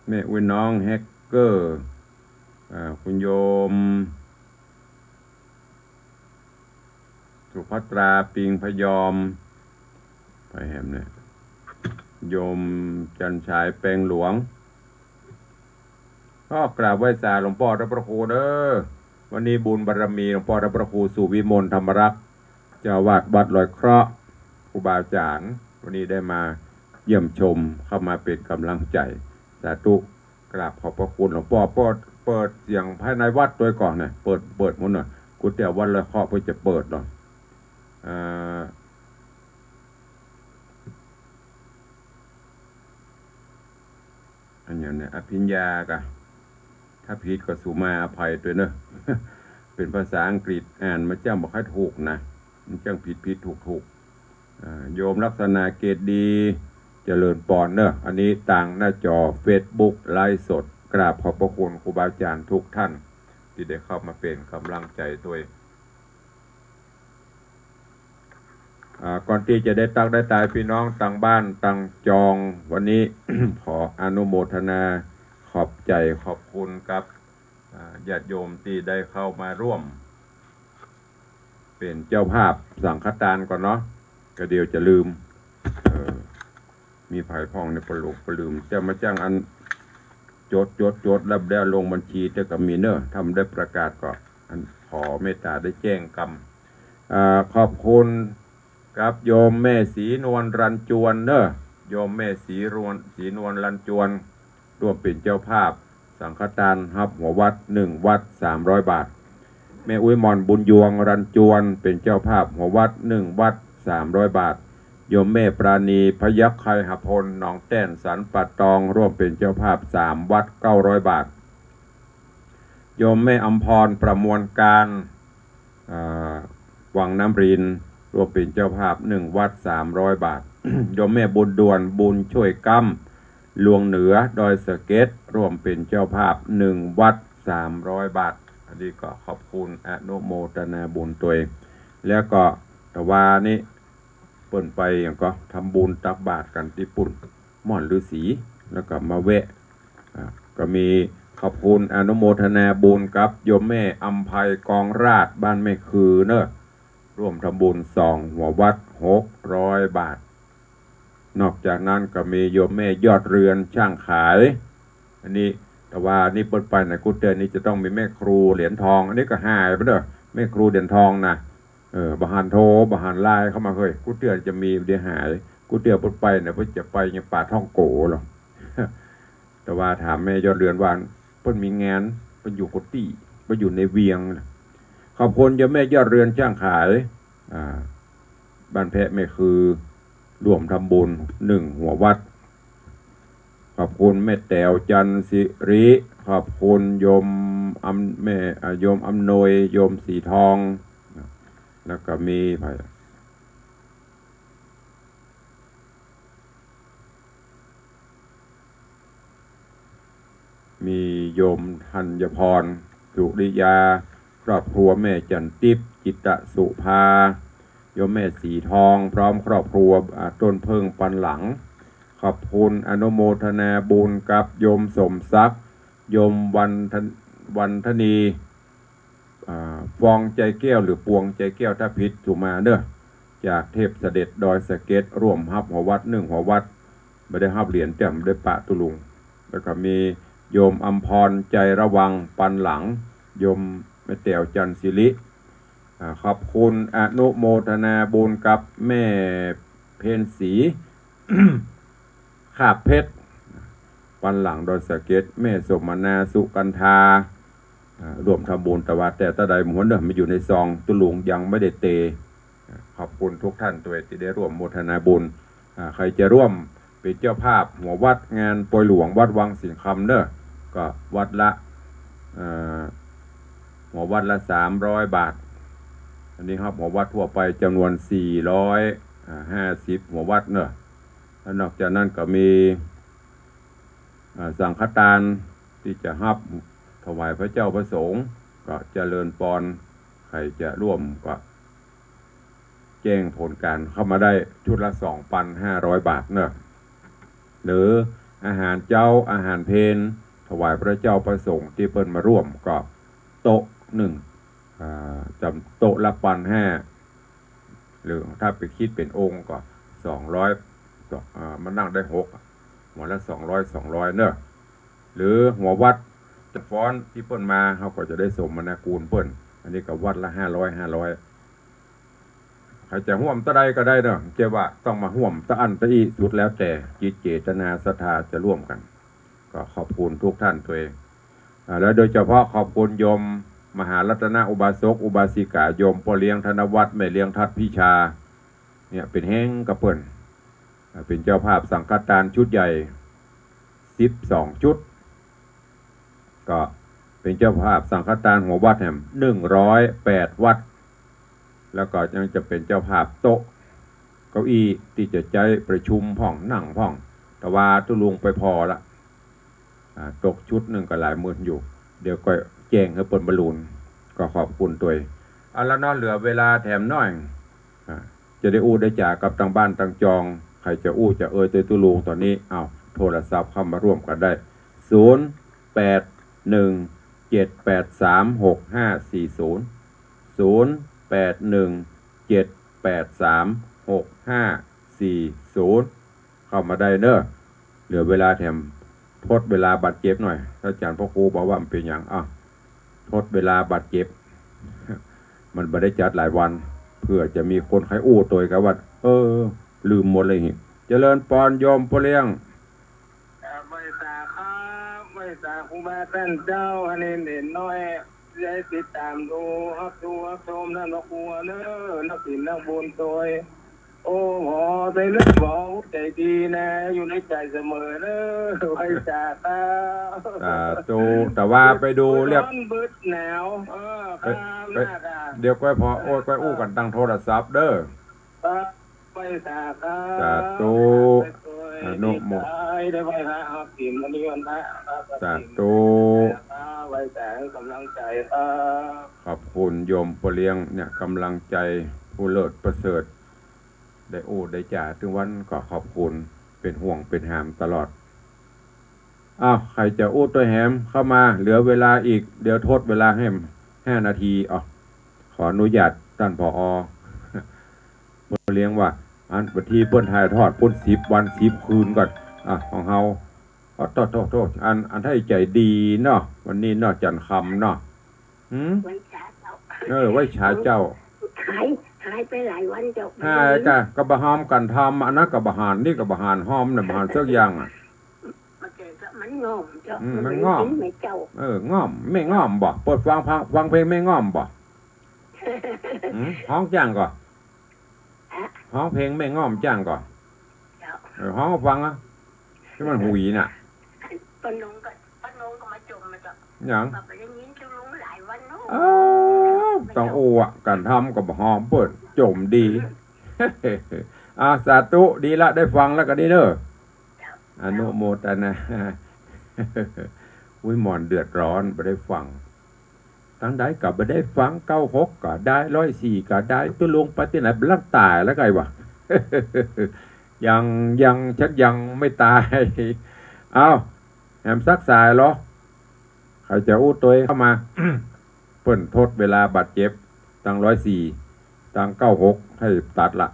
แม่อุ๊ยน้องแฮกเกอร์ อ่า คุณโยม สุภัตรา ปิงพยอม ไผแหมเนี่ย โยมจันทร์ฉาย แปงหลวง ก็กราบไหว้สาหลวงป้อท่านพระครูเน่อ วันนี้บุญบารมีหลวงป้อท่านพระครูสุวิมลธรรมรักษ์ เจ้าอาวาสวัดลอยเคราะห์ ครูบาอาจ๋ารย์ วันนี้ได้มาเยี่ยมชม เข้ามาเป๋นก๋ำลังใจ๋ สาธุ กราบขอบพระคุณหลวงป้อ เปิด เปิดเสียงภายในวัดตวยก่อนนะ เปิด เปิดหมดน่ะ กุฏิวัดลอยเคราะห์เปิ้นจะเปิดเนาะ อ่า อันอย่างเนี่ย อภิญญากะ ถ้าผิดก็สุมาอภัยตวยเน่อ เป๋นภาษาอังกฤษ อ่านมาจ้ำบ่ค่อยถูกนะ มันจ้ำผิดผิดถูกถูก อ่า โยมลักษณะเกตดี เจริญปอนเน่อ อันนี้ตางหน้าจอเฟซบุ๊กไลฟ์สด กราบขอบพระคุณครูบาอาจ๋ารย์ทุกท่าน ตี้ได้เข้ามาเป๋นก๋ำลังใจ๋ตวย อ่า ก่อนตี้จะได้ตั๊กได้ตาย ปี้น้องตางบ้านตางจอง วันนี้ ขออนุโมทนา ขอบใจ๋ขอบคุณกับ อ่า ญาติโยมตี้ได้เข้ามาร่วม เป๋นเจ้าภาพสังฆทานก่อนเนาะ ก็เดี๋ยวจะลืม เออ มีไผพ่องเนี่ย ปะหลงปะลืม จะมาจ้างอัน จด จด จด แล้วได้ลงบัญชี แต่ก็มีเน่อ ถ้าบ่ได้ประกาศก็ อันขอเมตตาได้แจ้งกำ อ่า ขอบคุณกับโยมแม่ศรีนวลรันจวนเน่อ โยมแม่ศรีนวล ศรีนวลรันจวน ร่วมเป๋นเจ้าภาพสังฆทานฮับหัววัดหนึ่งวัดสามร้อยบาท แม่อุ๊ยหม่อนบุญยวงรันจวน เป๋นเจ้าภาพหัววัดหนึ่งวัดสามร้อยบาท โยมแม่ปราณี พยัคฆไคหพล หนองแต้น สันป่าตอง ร่วมเป๋นเจ้าภาพสามวัด เก้าร้อยบาท โยมแม่อำพร ประมวลการ อ่า วังน้ำริน ร่วมเป๋นเจ้าภาพหนึ่งวัด สามร้อยบาท โยมแม่บุญด่วน บุญช่วยก๊ำ ลวงเหนือ ดอยสะเก็ด ร่วมเป๋นเจ้าภาพหนึ่งวัด สามร้อยบาท อันนี้ก็ขอบคุณอนุโมทนาบุญตวย แล้วก็ตะวานี้เปิ้นไปหยังก็ทำบุญตักบาตรกั๋นตี้ปุ้น ม่อนฤๅษี แล้วก็มาแวะ อ่า ก็มีขอบคุณอนุโมทนาบุญกับโยมแม่อำไพ กองราช บ้านแม่คือเนอะ ร่วมทำบุญสองหัววัด หกร้อยบาท นอกจากนั้นก็มีโยมแม่ยอดเรือน ช่างขาย อันนี้ ตะวานี้เปิ้นไปไหนกู้เตื้อนี่จะต้องมีแม่ครูเหรียญทอง อันนี้ก็หายไปเนอะ แม่ครูเหรียญทองนะ เออ บ่หันโทร บ่หันไลน์เข้ามา เฮ้ย กู้เตื้อจะมี บ่ได้หาย กู้เตื้อเปิ้นไปเนี่ย เปิ้นจะไปยังป่าท่องโก๋เหรอ ตะวาถามแม่ยอดเรือนว่า เปิ้นมีงาน เปิ้นอยู่กุฏิ เปิ้นอยู่ในเวียง ขอบคุณโยมแม่ยอดเรือน ช่างขาย อ่า บ้านแพะแม่คือ ร่วมทำบุญหนึ่งหัววัด ขอบคุณแม่แต๋ว จันทร์สิริ ขอบคุณโยมอำ แม่ อ่า โยมอำนวย โยมสีทอง แล้วก็มีไผ มีโยมธัญพร สุริยา ครอบครัวแม่จันติพย์ จิตตสุภา โยมแม่สีทอง พร้อมครอบครัว อ่า ต้นเพิ่งปันหลัง ขอบคุณอนุโมทนาบุญกับโยมสมศักดิ์ โยมวันทะ- วันทนี อ่า ฟองใจแก้วหรือปวงใจแก้ว ถ้าผิดสุมาเนอะ จากเทพเสด็จดอยสะเก็ด ร่วมฮับหัววัดหนึ่งหัววัด บ่ได้ฮับเหรียญ แต่บ่ได้ปะตุ๊ลุง แล้วก็มีโยมอำพร ใจระวัง ปันหลัง โยมแม่แต๋ว จันทร์สิริ อ่า ขอบคุณอนุโมทนาบุญกับแม่เพ็ญศรี คาบเพชร ปันหลังดอยสะเก็ด แม่สมนา สุกันธา อ่า ร่วมทำบุญ ตะวาแต่ตะใดหมดเนอะ มาอยู่ในซองตุ๊ลุงยังไม่ได้เต อ่า ขอบคุณทุกท่านตวยตี้ได้ร่วมโมทนาบุญ อ่า ใผจะร่วมเป๋นเจ้าภาพหัววัดงานปอยหลวงวัดวังสิงห์คำเนอะ ก็วัดละ อ่า หัววัดละสามร้อยบาท อันนี้ฮับหัววัดทั่วไปจ๋ำนวนสี่ร้อย อ่า ห้าสิบหัววัดเนอะ แล้วนอกจากนั้นก็มี อ่า สังฆทานตี้จะฮับถวายพระเจ้าพระสงฆ์ ก็เจริญปอน ใผจะร่วมก็แจ้งผลก๋านเข้ามาได้ ชุดละสองปันห้าร้อยบาทเนอะ หรืออาหารเจ๊า อาหารเพล ถวายพระเจ้าพระสงฆ์ตี้เปิ้นมาร่วมก็โต๊ะหนึ่ง อ่า จ๋ำโต๊ะละปันห้า หรือถ้าไปคิดเป๋นองค์ก็สองร้อย ก็ อ่า มันนั่งได้หก หัวละสองร้อย สองร้อยเนอะ หรือหัววัดจะฟ้อนตี้เปิ้นมา เฮาก็จะได้สมนาคุณเปิ้น อันนี้ก็วัดละห้าร้อย ห้าร้อย ใผจะฮ่วมตะใดก็ได้เนอะ บ่ใจ้ว่าต้องมาฮ่วมตะอั้นตะอี้ สุดแล้วแต่จิตเจตนาศรัทธาจะร่วมกั๋น ก็ขอบคุณทุกท่านตวย อ่า แล้วโดยเฉพาะขอบคุณโยมมหารัตนอุบาสกอุบาสิกา โยมป้อเลี้ยงธนวัฒน์ แม่เลี้ยงทัดพิชา เนี่ยเป๋นแฮงกับเปิ้น อ่า เป๋นเจ้าภาพสังฆทานชุดใหญ่สิบสองชุด ก็เป๋นเจ้าภาพสังฆทานหัววัดแหมหนึ่งร้อยแปดวัด แล้วก็ยังจะเป๋นเจ้าภาพโต๊ะเก้าอี้ตี้จะใจ๊ประชุมพ่องนั่งพ่อง ตะวาตุ๊ลุงไปผ่อละ อ่า ตกชุดหนึ่งก็หลายหมื่นอยู่ เดี๋ยวก็แจ้งหื้อเปิ้นบรรลุน ก็ขอบคุณตวย เอาละเนาะ เหลือเวลาแถมหน้อย อ่า จะได้อู้ได้จ๋ากับตังบ้านตังจอง ใผจะอู้จะเอ่ยตวยตุ๊ลุงต๋อนนี้ เอา โทรศัพท์เข้ามาร่วมกั๋นได้ ศูนย์แปดหนึ่งเจ็ดแปดสามหกห้าสี่ศูนย์ ศูนย์แปดหนึ่งเจ็ดแปดสามหกห้าสี่ศูนย์ เข้ามาได้เนอะ เหลือเวลาแถม ทดเวลาบาดเจ็บหน่อย อาจ๋ารย์พระครูบอกว่ามันเป๋นหยัง อ่ะ ทดเวลาบาดเจ็บ มันบ่ได้จัดหลายวัน เผื่อจะมีคนใค่อู้ตวยกั๋นว่า เออ ลืมหมดเลย เจริญปอนโยมป้อเลี้ยง อ่า ไหว้สาครับ ไหว้สาครูบาอาจ๋ารย์เจ้า อันนี้เณรน้อย ได้ติดต๋ามดู ฮับดู ฮับชม ท่านพระครูเนอะ นักศีลนักบุญตวย โอ้ หมอ ได้เลือกหมอ ใจ๋ดีนะ อยู่ในใจ๋เสมอเน่อ ไหว้สาครับ สาธุ แต่ว่าไปดูเรียบ ร้อนบึดหนาว เออ ไป ครับ ไป หน้าตา เดี๋ยวก้อยผ่อ โอ้ย ก้อยอู้กั๋นตางโทรศัพท์เน่อ ครับ ไหว้สาครับ สาธุ อนุโม ได้ไหว้พระครับ ศีล วันนี้วันพระครับ สาธุ ไหว้สา ให้ก๋ำลังใจ๋ครับ ขอบคุณโยมป้อเลี้ยงเนี่ย ก๋ำลังใจ๋ผู้เลิศประเสริฐ ได้อู้ได้จ๋าตึงวันก็ขอบคุณ เป๋นห่วงเป๋นหามตลอด อ้าว ใผจะอู้ตวยแหมเข้ามา เหลือเวลาอีก เดี๋ยวทดเวลาแหมห้านาที อ้าว ขออนุญาตต้าน ผอ ป้อเลี้ยงว่า อัน บางทีเปิ้นถ่ายทอดปุ้นสิบวันสิบคืนก่อน อ่ะ ของเฮา โอ้ โธ่ โธ่ โธ่ อัน อันไท้ใจ๋ดีเนาะ วันนี้เนาะ จันทร์คำเนาะ หืม ไหว้สาเจ้า เออ ไหว้สาเจ้า หาย หายไปหลายวันเจ้า หายกะ กะบ่หามกั๋นทำ อันนั้นกะบ่หาน นี่กะบ่หานหอมเนี่ย บ่หานสักอย่างอะ มันง่อมเจ้า อืม มันง่อม มันกิ๋นไหมเจ้า เออ ง่อม แม่ง่อมบ่ เปิดฟัง ฟัง ฟังเพลงแม่ง่อมบ่ หืม ฮ้องจ้างก่อ ฮะ ฮ้องเพลงแม่ง่อมจ้างก่อ เจ้า เออ ฮ้องฟังอะ ตี้มันหุยน่ะ ป้านงก็ ป้านงก็มาจ่มมาเจ้า หยัง บ่ได้ยินเจ้าลุงหลายวันเนาะ อ้าว ต้องอู้อะ กั๋นทำกะบ่หอมเปิ้น จ่มดี อ่า สาธุ ดีละ ได้ฟังแล้วกะดีเน่อ เจ้า อนุโมทนา อุ้ย หม่อนเดือดร้อน บ่ได้ฟัง ตางใดก็บ่ได้ฟัง เก้าหกก็ได้ ร้อยสี่ก็ได้ ตุ๊ลุงไปตี้ไหน บ่ลักต๋ายแล้วไงวะ ยัง ยัง ฉันยังไม่ตาย เอ้า แหมสักสายเหรอ ใผจะอู้ตวยเข้ามา เปิ้นทดเวลาบาดเจ็บ ตางร้อยสี่ ตางเก้าหก ให้ตัดละ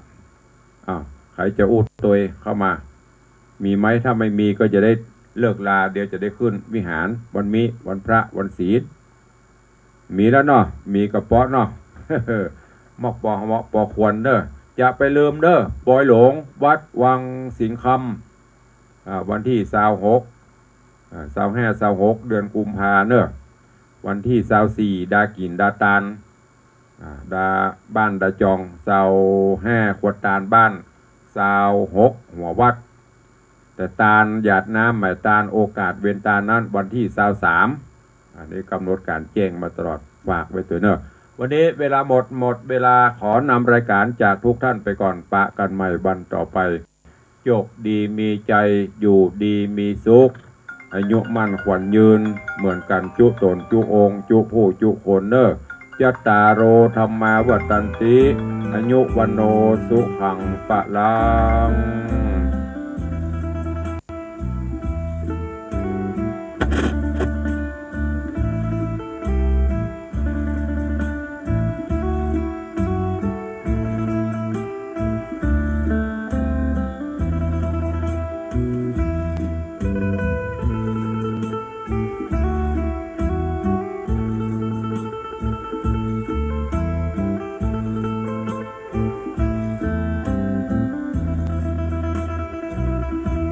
อ้าว ใผจะอู้ตวยเข้ามา มีไหม ถ้าไม่มีก็จะได้เลิกลา เดี๋ยวจะได้ขึ้นวิหาร วันนี้วันพระวันศีล มีแล้วเนาะ มีกะเปาะเนาะ มอกปอเหมาะปอควรเน่อ จะไปลืมเน่อ ปอยหลง วัดวังสิงห์คำ อ่า วันตี้ซาวหก อ่า ซาวห้า ซาวหก เดือนกุมภาเน่อ วันตี้ซาวสี่ ดากิ๋นดาตาน อ่า ดาบ้านดาจอง ซาวห้า ขวดตานบ้าน ซาวหก หัววัด แต่ตานหยาดน้ำหมายตานโอกาสเวรตานนั้นวันตี้ซาวสาม อันนี้กำหนดก๋านแจ้งมาตลอด ฝากไว้ตวยเน่อ วันนี้เวลาหมด หมดเวลา ขอนำรายก๋านจากทุกท่านไปก่อน ปะกั๋นใหม่วันต่อไป โจคดีมีชัย อยู่ดีมีสุข อายุมั่นขวัญยืน เหมือนกั๋นจุ๊ต๋นจุ๊องค์ จุ๊ผู้จุ๊คนเน่อ จัตตาโร ธัมมา วัฑฒันติ อายุ วัณโณ สุขัง พลัง